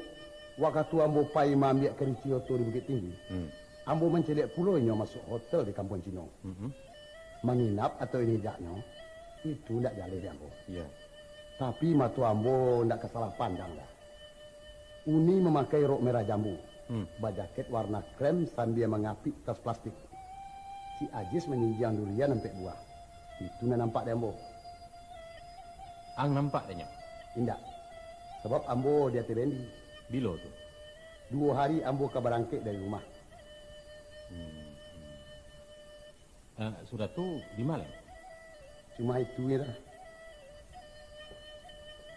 wakatu ambo pai maambiak kariti oto di Bukittinggi, hmm, ambo mancaliak pulo inyo masuak hotel di Kampuang Cino. Mm-mm. Manginap atau injaknyo, itu indak jaleh di ambo. Iya. Tapi, mato ambo indak ka salah pandang, Da. Uni mamakai rok merah jambu, hmm, bajaket warna krem sambia mangapik tas plastik. Si Ajis manjinjiang durian ampek buah. Itu nan nampak di ambo. Ang nampak dek nyo? Indak. Sabab ambo di ateh bendi. Bilo tu? Duo hari ambo ka barangkek dari rumah. Hmm, hmm. Eh, sudah tu, di ma lai? Cuma itu, Da.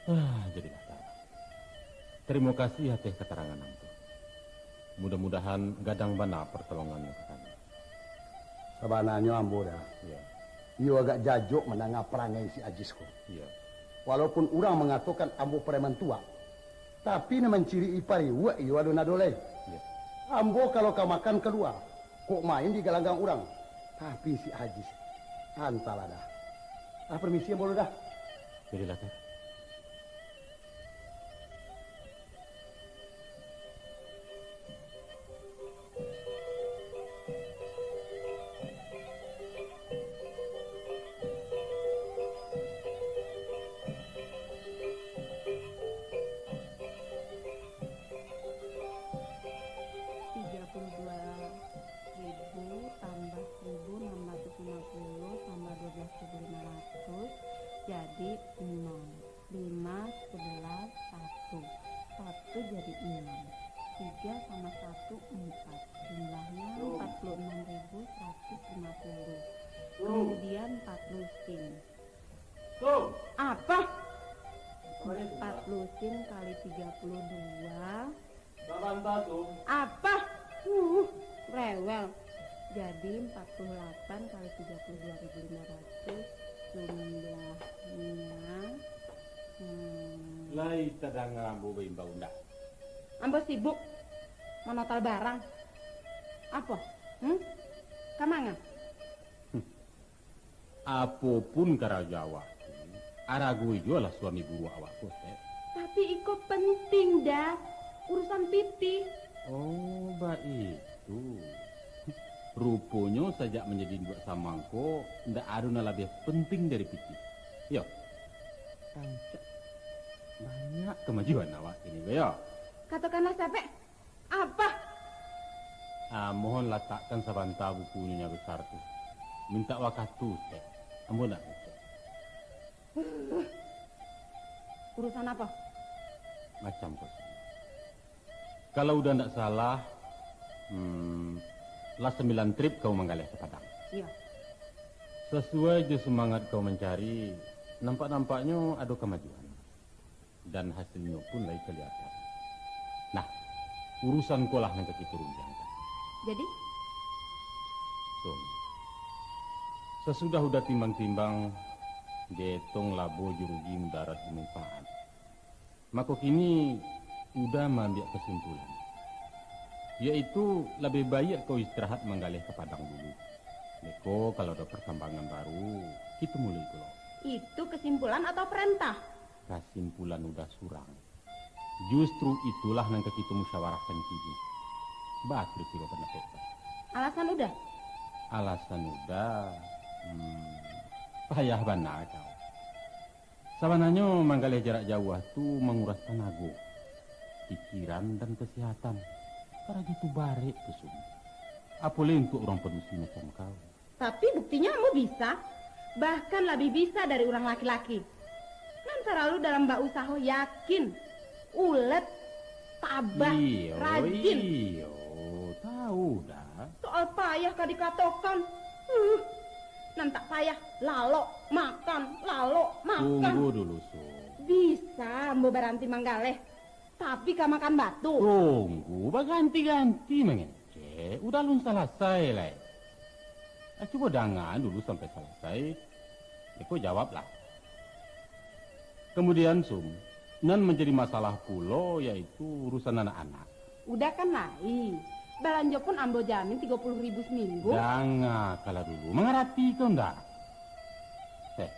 Ah, jadilah, Da. Tarimo kasih ateh katarangan ang tu. Mudah-mudahan gadang bana partolongannyo ka kami. Sabananyo ambo, Da, iya, iyo agak jajok mandanga parangai si Ajis ko. Iya. Walaupun urang mangatokan ambo pareman tuak, tapi, nan manciriak pariuak iyo ado nado lai. Iya. Ambo kalau ka makan kalua, kok main di galanggang urang. Tapi si Ajis, antahlah, Da. Ah, permisi ambo lu, Da. Jadilah, Da. Tiga puluh dua ribu tambah seribu enam ratus lima puluh tambah dua belas ribu lima ratus jadi nol. Lima, sebelas, satu. Satu jadi enam. Tiga sama satu, empat. Jumlahnya empat puluh enam ribu seratus lima puluh. Kemudian empat lusin. Apa? Empat lusin kali tiga puluh dua. Sabanta tu. Apa? Uh, rewel. Jadi, empat puluh delapan kali tiga puluh dua ribu lima ratus, jumlahnya, hmm. Lai tadanga ambo baimbau ndak? Ambo sibuk manotal barang. Apo? Hmm? Ka manga? Apo pun karajo awak tu, aragoi juolah suami buruak awak ko, Sep. Tapi iko penting, Da. Urusan pitih. Oh, baitu. Ruponyo sajak manjadi induak samang ko, ndak ado nan labiah penting dari pitih. Iyo. Rancak. Banyak kamajuan awak kini ko, yo. Katokanlah, Sep. Apa? Ah, mohon latakkan sabanta bukunyo nan basar tu. Mintak wakatu, Tek. Ambo nak ngecek. Urusan apo? Macam ko, Sum. Kalau Uda ndak salah, hmm, lah sambilan trip kau manggaleh ka Padang. Iyo. Sasuai jo sumangat kau mancari, nampak-nampaknyo ado kamajuan. Dan hasilnyo pun lai kaliyatan. Nah, urusan ko lah nan ka kito rundiangkan. Jadi? Sum, sasudah Uda timbang-timbang, dietong labo jo rugi, mudarat jo manfaat, mako kini Uda maambiak kasimpulan, yaitu labiah baiak kau istirahat manggaleh ka Padang dulu. Beko kalau ado parkambangan baru, kito muloi pulo. Itu kasimpulan atau parentah? Kasimpulan Uda surang. Justru itulah nan ka kito musyawarahkan kini. Baa kiro-kiro pandapek Uda? Alasan Uda? Alasan Uda, hmm, payah bana kau. Sabananyo manggaleh jarak jauah tu manguras tanago, pikiran, dan kasihatan. Karajo tu barek tu, Sum. Apo lai untuak urang padusi macam kau. Tapi buktinyo ambo bisa, bahkan labiah bisa dari urang laki-laki. Nan salalu dalam bausaho yakin, ulet, tabah, iyo, rajin. Iyo, tahu dah. Soal payah ka dikatokan, uh, nan tak payah, lalok makan, lalok makan. Tunggu dulu, Su. Bisa ambo baranti manggaleh, tapi ka makan batu. Tunggu, baganti-ganti mangecek. Uda alun salasai lai. Ah, cubo danga dulu sampai salasai. Iko jawablah. Kemudian, Sum, nan manjadi masalah pulo, yaitu urusan anak-anak. Uda kan lai, balanjo pun ambo jamin tigo puluh ribu saminggu. Danga kalah dulu, mangarati kau ndak? Eh,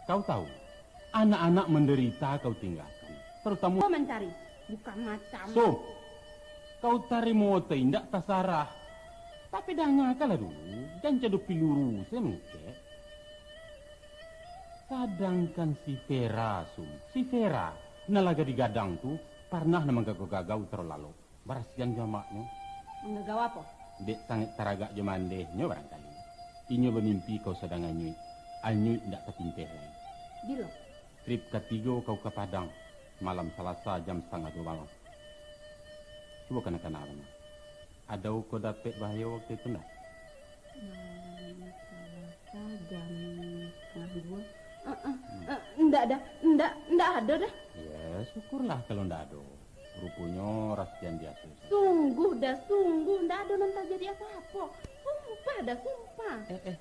kau tahu, anak-anak mandarita kau tinggakan, tarutamo. Kau mancari, bukan macam. Sum, kau tarimo atau indak tasarah. Tapi danga kalah dulu, jan cado piluru se mangecek. Sadangkan si Vera, Sum, si Vera, nan lah gadih gadang tu, parnah nan manggagau-gagau taro lalok, barasian jo amaknyo. Manggagau apo? Dek sangaik taragak jo mandehnyo barangkali. Inyo bamimpi kau sadang anyuik, anyuik indak tapinteh lai. Bilo? Trip katigo kau ka Padang, malam Salasa jam satangah duo malam. Cubo kana-kana bana. Ado kau dapek bahayo wakatu itu ndak? Malam Salasa jam satangah duo. Eh, eh, eh, ndak dah, ndak, ndak ado dah. Ya, syukurlah kalau ndak ado. Ruponyo rasian biaso sajo. Sungguh dah, sungguh ndak ado nan tajadi apo-apo. Sumpah dah, sumpah. Eh, eh,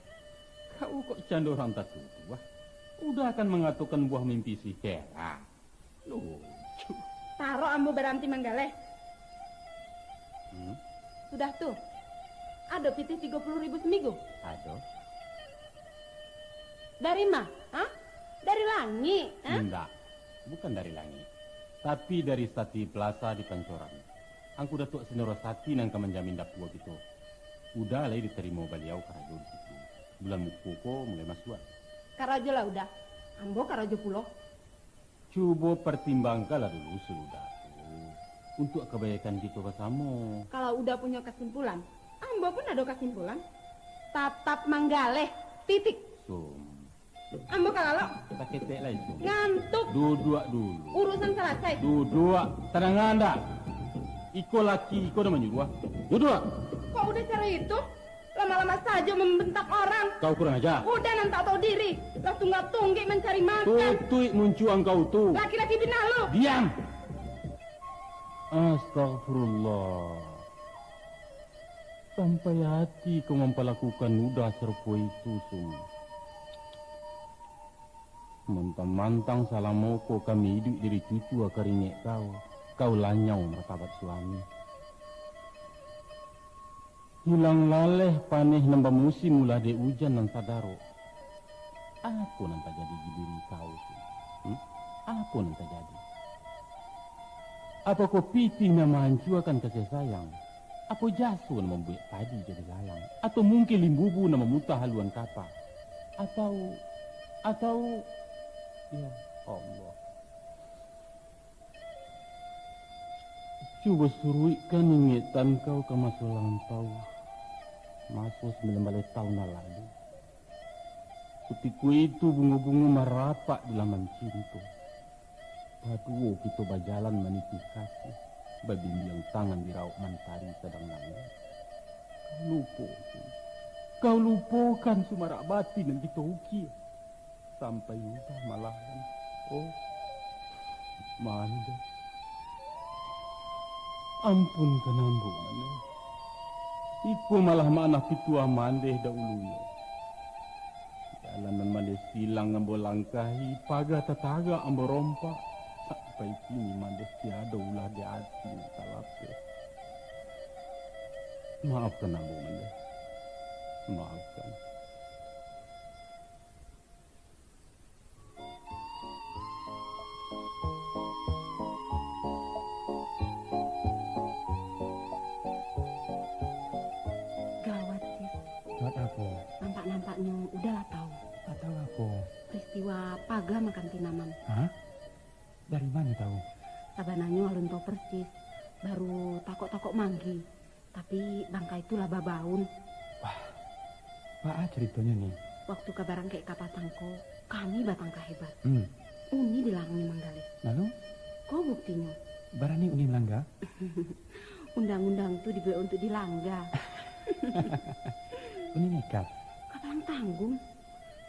kau kok cando urang tatuduah? Uda kan mangatokan buah mimpi si Vera. Lucu. Taro ambo baranti manggaleh. Hmm? Sudah tu, ado pitih tigo puluh ribu saminggu? Ado. Dari ma? Ha? Dari langik? Ha? Indak, bukan dari langik, tapi dari Sati Plaza di Pancoran. Angku Datuak Sindoro Sati nan ka manjamin dapua kito. Uda lai ditarimo baliau karajo di situ. Bulan muko ko mulai masuak. Karajolah Uda, ambo karajo pulo. Cubo partimbangkanlah dulu Suluda tu, untuak kabaikan kito basamo. Kalau Uda punyo kasimpulan, ambo pun ado kasimpulan. Tatap manggaleh, titik. Sum. Ambo ka lalok. Saketek lai, Sum. Ngantuk. Duduak dulu. Urusan salasai. Duduak. Tadanga ndak? Iko laki iko nan manyuruah. Duduak. Kok Uda caro itu? Lama-lama sajo mambantak urang. Kau kurang aja. Uda nan tak tahu diri, lah tunggak-tunggik mancari makan. Tutuik muncuang kau tu. Laki-laki binalu. Diam! Astagfirullah. Sampai hati kau mampalakukan Uda sarupo itu, Sum. Mantang-mantang salamo ko kami iduik dari cucu ka karingek kau, kau lanyau martabat suami. Hilang laleh paneh nan bamusim ulah dek ujan nan sadarok. Apo nan tajadi di diri kau tu? Hmm? Apo nan tajadi? Apokoh pitih nan mahancuakan kasih sayang? Apo jaso nan mambuek padi jadi lalang? Atau mungkin limbubu nan mamutah haluan kapa? Atau, atau, ya Allah. Cubo suruikkan ingetan kau ka maso lampau, maso sambilan baleh taun nan lalu. Kutiko itu bungo-bungo marapak di laman cinto. Baduo kito bajalan maniti kasih, babimbiang tangan di rawok mantari sadang nangih. Kau lupo, kau lupokan sumarak batin nan kito ukia. Sampai udah malahan. Oh, Mande. Ampunkan ambo, Mande. Iko malah manah pituah Mande dahulunyo. Jalan nan Mande silang ambo langkahi, paga tatagak ambo rompak, sampai kini Mande tiado ulah di ati nan talapeh. Maafkan ambo, Mande. Maafkan. Gawat, Sis. Gawat apo? Nampak-nampaknyo Uda lah tahu. Lah tahu apo? Peristiwa paga makam Tinaman. Hah? Dari ma nyo tahu? Sabananyo alun tahu persis. Baru takok-takok manggi. Tapi bangkai tu lah babaun. Wah, baa caritonyo ni? Waktu ka barangkek ka patang ko, kami batangka hebat. Hmm. Uni dilarangnyo manggaleh. Lalu? Ko buktinyo. Barani Uni malangga? Undang-undang tu dibuek untuak dilangga. Uni nekat? Kapalang tanggung.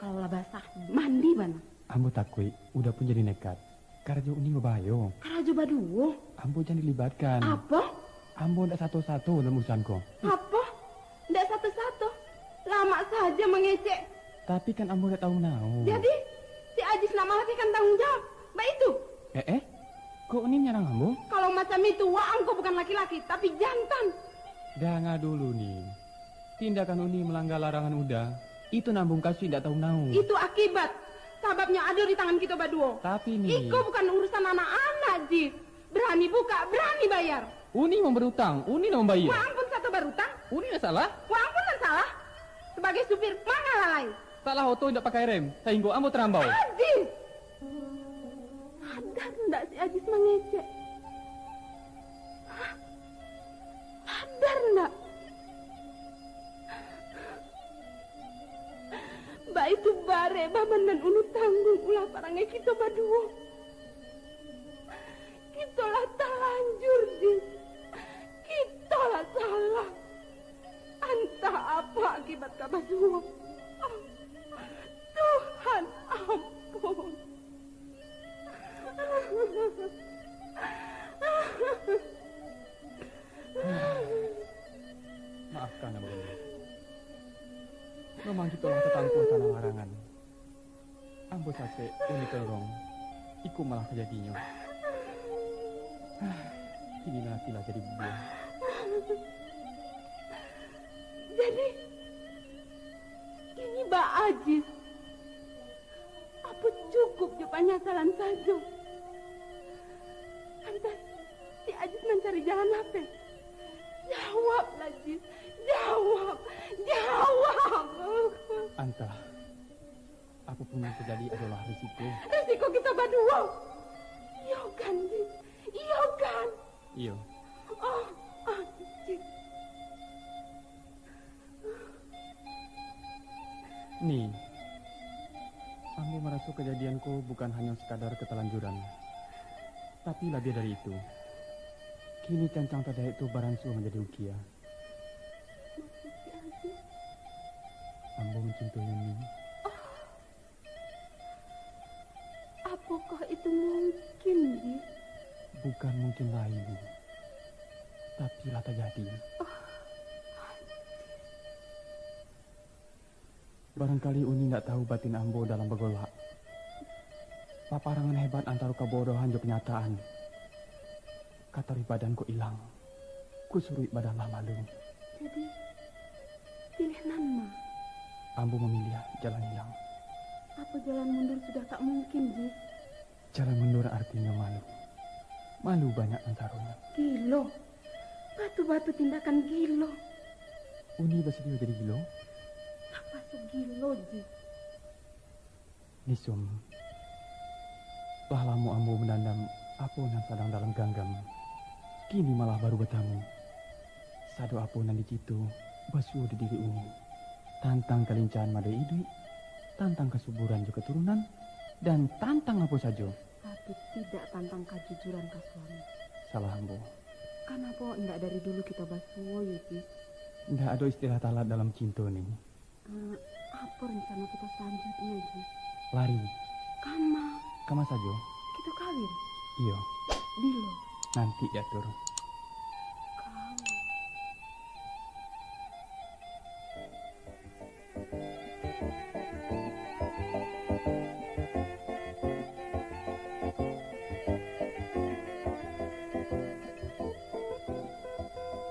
Kalau lah basah, mandi bana. Ambo takuik, Uda pun jadi nekat. Karajo Uni babahayo. Karajo baduo? Ambo jan dilibatkan. Apo? Ambo ndak sato-sato dalam urusan ko. Apo? Ndak sato-sato? Lamak saja mangecek. Tapi kan ambo ndak tahu manau. Jadi, si Ajis nak malapehkan tanggung jawab? Baitu? Eh, eh? Kok Uni nyarang ambo? Kalau macam itu, waang ko bukan laki-laki, tapi jantan. Danga dulu, Ni. Tindakan Uni malangga larangan Uda, itu nan Ambong kasuik indak tahu manau. Itu akibat. Sababnyo ado di tangan kito baduo. Tapi, Ni. Iko bukan urusan anak-anak, Jis. Berani buka, berani bayar. Uni nan berutang, Uni nan mambayia. Waang pun sato barutang. Uni nan salah. Waang pun nan salah. Sabagai supir, manga lalai. Salah oto indak pakai rem, sahinggo ambo tarambau. Ajis! Sadar ndak si Ajis mangecek? Hah? Sadar ndak? Baitu barek baban nan ulun tangguang ulah parangai kito baduo. Kito lah talanjur, Jis. Kito lah salah. Antah apo akibat ka basuo. Tuhan ampun. Maafkan ambo. Memang kito lah tatampuah tanah larangan. Ambo sasek, Uni Kelorong. Iko malah kajadinyo. Kini nan ati lah jadi bubuah. Jadi, kini baa, Jis? Apo cukup jo panyasalan sajo? Pantas si Ajis mancari jalan apo? Jawablah, Jis. Jawab. Jawab. Antah. Apo pun nan tajadi adolah risiko. Risiko kito baduo. Iyo kan, Jis? Iyo kan? Iyo. Oh, Ajis. Ni, ambo maraso kajadian ko bukan hanyo sakadar katalanjuran, tapi labiah dari itu, kini cancang tadaik tu baransua manjadi ukia. Maksud si Ajis? Ambo mancintoinyo, Ni. Oh. Apokoh itu mungkin, Jis? Bukan mungkin lai, tapi lah tajadi. Oh. Barangkali Uni indak tahu batin ambo dalam bagolak. Paparangan hebat antaro kabodohan jo kanyataan. Kataruih badan ko ilang. Kusuruik badan lah malu. Jadi, piliah nan ma? Ambo mamiliah jalan ilang. Apo jalan mundur sudah tak mungkin, Jis? Jalan mundur artinyo malu. Malu banyak antaronyo. Gilo. Batu-batu tindakan gilo. Uni basadio jadi gilo? Tapaso gilo, Jis. Ni Sum, lah lamo ambo mandandam apo nan sadang dalam ganggam. Kini malah baru batamu. Sadok apo nan dicito basuo di diri uni. Tantang kalincahan mado iduik, tantang kasuburan jo katurunan, dan tantang apo sajo. Tapi tidak tantang kajujuran ka suami. Salah ambo. Kanapo indak dari dulu kito basuo, Yusuf? Indak ado istilah talap dalam cinto, Ning. Eh, apo rencana kito salanjuiknyo, Ji? Lari. Kama? Kama sajo. Kito kawin? Iyo. Bilo? Nanti diatur. Kawin.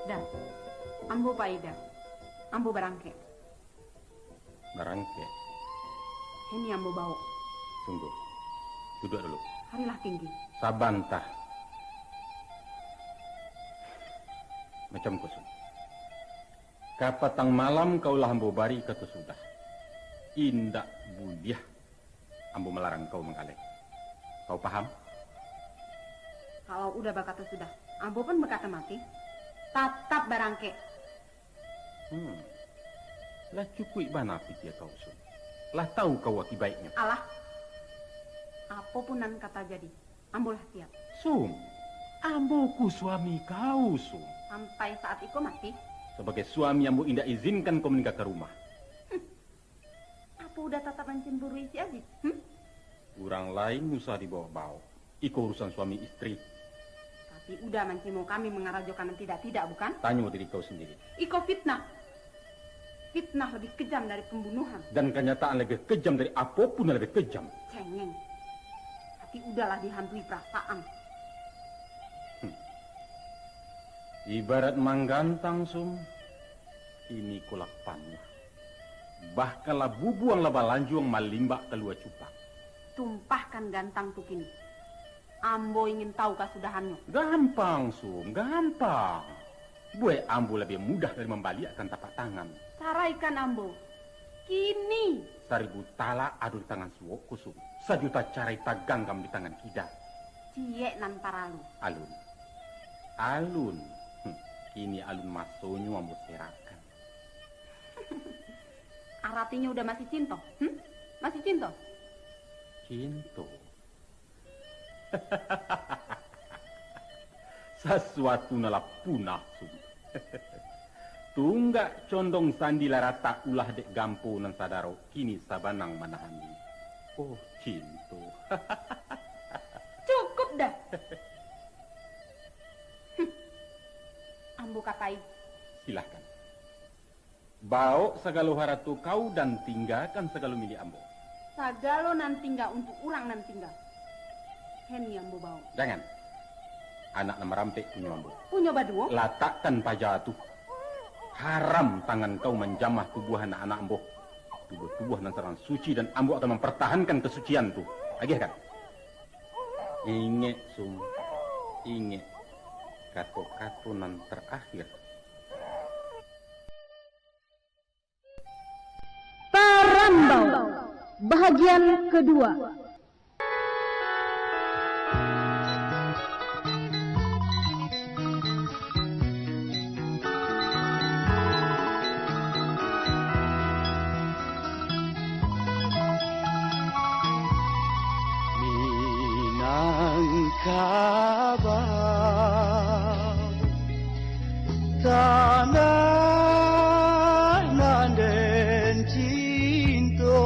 Dah, ambo pai dah. Ambo barangkek. Barangkek. Ini ambo baok. Tunggu. Duduak dulu. Harilah tinggi. Sabanta. Macam ko, Sum. Kapatang malam kau lah ambo bari kato sudah. Indak buliah ambo malarang kau manggaleh. Kau paham? Kalau udah bakato sudah, ambo pun bakato mati. Tatap barangkek. Hmm. Lah cukuik bana pikia kau, Sum. Lah tahu kau akibaiknyo. Alah. Apo pun nan ka tajadi, ambo lah siap. Sum, ambo ko suami kau, Sum. Sampai saat iko masih? Sabagai suami, ambo indak izinkan kau maninggakan rumah. Hmm. Apo udah tatap mancemburui si Aziz? Hmm? Urang lain usah dibaok-baok. Iko urusan suami istri. Tapi udah mancimo kami mangarajokan nan tidak-tidak, bukan? Tanyo diri kau sandiri. Iko fitnah. Fitnah lebih kejam dari pembunuhan. Dan kanyataan lebih kejam dari apo pun yang lebih kejam. Cengeng. Tapi udahlah dihantui perasaan. Hmm. Ibarat manggantang, Sum, kini ko lah panuah. Bahkan lah bubuang lah balanjuang malimbak kalua cupang. Tumpahkan gantang tu kini. Ambo ingin tahu kasudahannyo. Gampang, Sum, gampang. Buek ambo labiah mudah dari mambaliakkan tapak tangan. Caraikan ambo. Kini. Saribu talak ado di tangan suok ko, Sum. Sajuta carai taganggam di tangan kida. Ciek nan paralu. Alun. Alun. Hmm, kini alun masonyo ambo serakkan. Aratinyo udah masih cinto? Hmm? Masih cinto? Cinto. Sasuatu nan lah punah, Sum. Tunggak condong sandi lah ratak ulah dek gampo nan sadaro, kini sabanang manahan diri. Oh, cinto. Cukup dah. Hmm. Ambo ka pai. Silahkan. Baok sagalo harato kau dan tinggakan sagalo milik ambo. Sagalo nan tingga untuak urang nan tingga. Heni ambo baok. Jangan. Anak nan marampek punyo ambo. Punyo baduo? Latakkan paja tu. Haram tangan kau manjamah tubuah anak-anak ambo. Tubuah-tubuah nan sadang suci, dan ambo akan mampartahankan kasucian tu. Agiahkan. Ingek, Sum. Ingek. Kato-kato nan tarakhir. Parambau, bahagian kedua. Minangkabau. Tanah nan den cinto,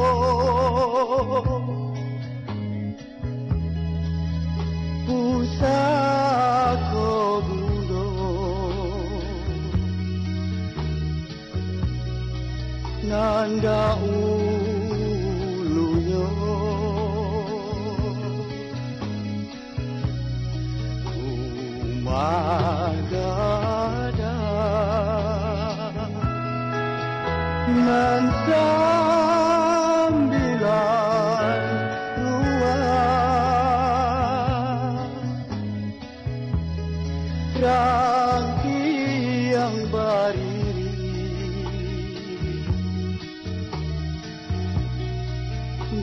pusako bundo, nan daulunyo. Rumah gadang nan sambilan ruang, rangkiang bariri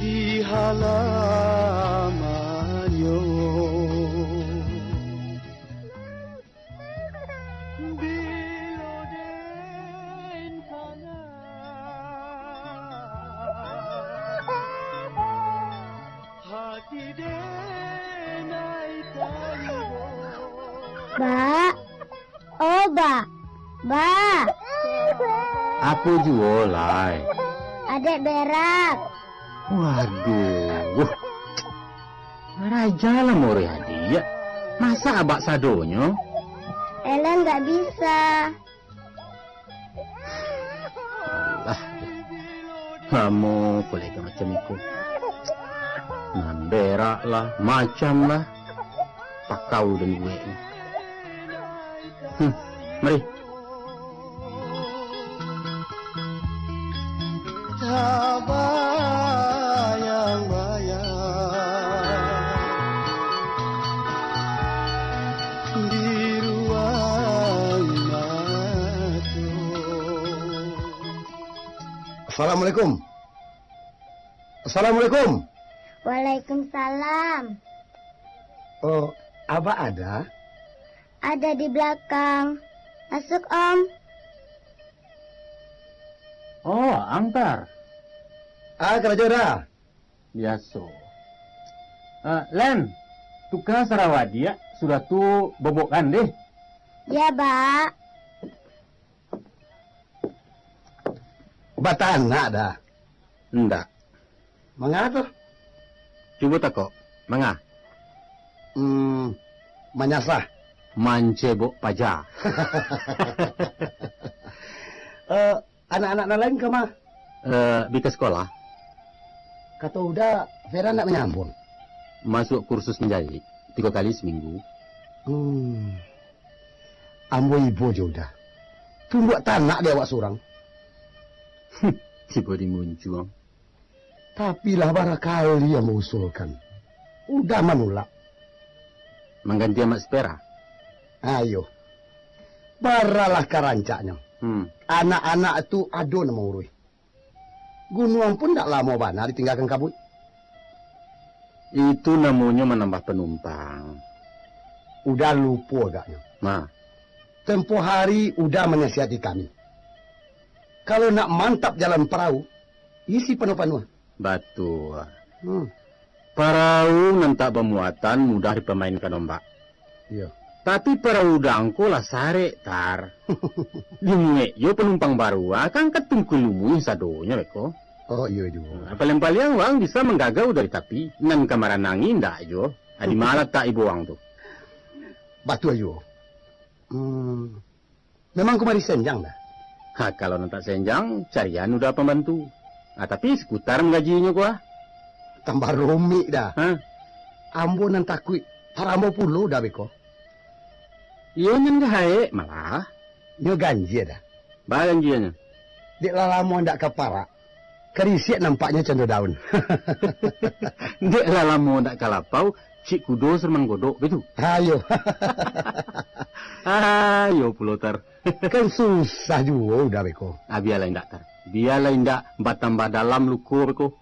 di halamannyo. Bak, oh Bak, Bak. Apo juo lai? Adek berak. Waduh. Raja lah mauruih adiak. Masa abak sadonyo? Ellen nggak bisa. Alah, lamo kolega macam iko. Mamberak lah, macam lah. Pakau dan buek ni. Hmm, mari. Tabayang-bayang di ruang mato. Assalamualaikum. Assalamualaikum. Waalaikumsalam. Oh, Abah ada? Ada di belakang. Masuk, Om. Oh, Angtar. Ah, karajo Da. Biaso. Ah, Len, tuka sarawa adiak, sudah tu bobokkan deh. Ya, Bak. Batanak Da? Indak. Manga tu? Cubo takok, manga? Hmm, manyasah. Mancebok paja. Eh, anak-anak nan lain ka ma? Eh, bi ka sikolah. Kato Uda, Vera ndak manyambung. Masuak kursus manjaik, tigo kali saminggu. Hmm. Ambo ibo jo Uda. Tumbuak tanak di awak surang. Tibo di muncuang. Tapi lah bara kali ambo usulkan. Uda manulak. Mangganti amak Spera? Ayo. Baralah ka rancaknyo. Hmm. Anak-anak tu ado nan mauruih. Gunuang pun ndak lamo bana ditinggakan kabuik. Itu namonyo manambah panumpang. Uda lupo agaknyo. Nah. Tempo hari Uda manasihati kami. Kalau nak mantap jalan parau, isi panuah-panuah. Batua. Hmm. Parau nan tak bamuatan mudah dipamainkan ombak. Iyo. Tapi parau Uda ko lah sarek, Tar. Dimuek jo panumpang baru, ah, kan ka tungkui lumuih sadonyo beko. Oh, iyo juo. Nah, paliang-paliang urang bisa manggagau dari tapi, nan ka maranangi indak juo. Ah, di ma latak ibo urang tu? Batua juo. Hmm. Memang kumari senjang Da? Ha, kalau nan tak senjang, carian Uda pambantu. Ah, tapi sakuta manggajinyo ko ah. Tambah rumik Da. Ha? Ambo nan takuik, taramo pulo Da beko. Iyo nan gahaek malah. Nyo ganjia Da? Ba ganjianyo? Dek lah lamo ndak ka parak. Karisiak nampaknyo cando daun. Dek lah lamo ndak ka lapau, cik kudo sarumang godok, baitu? Ayo. Ayo pulo, Tar. Kan susah juo Uda beko. Ah, bialah indak, Tar. Bialah indak, batambah dalam luko beko.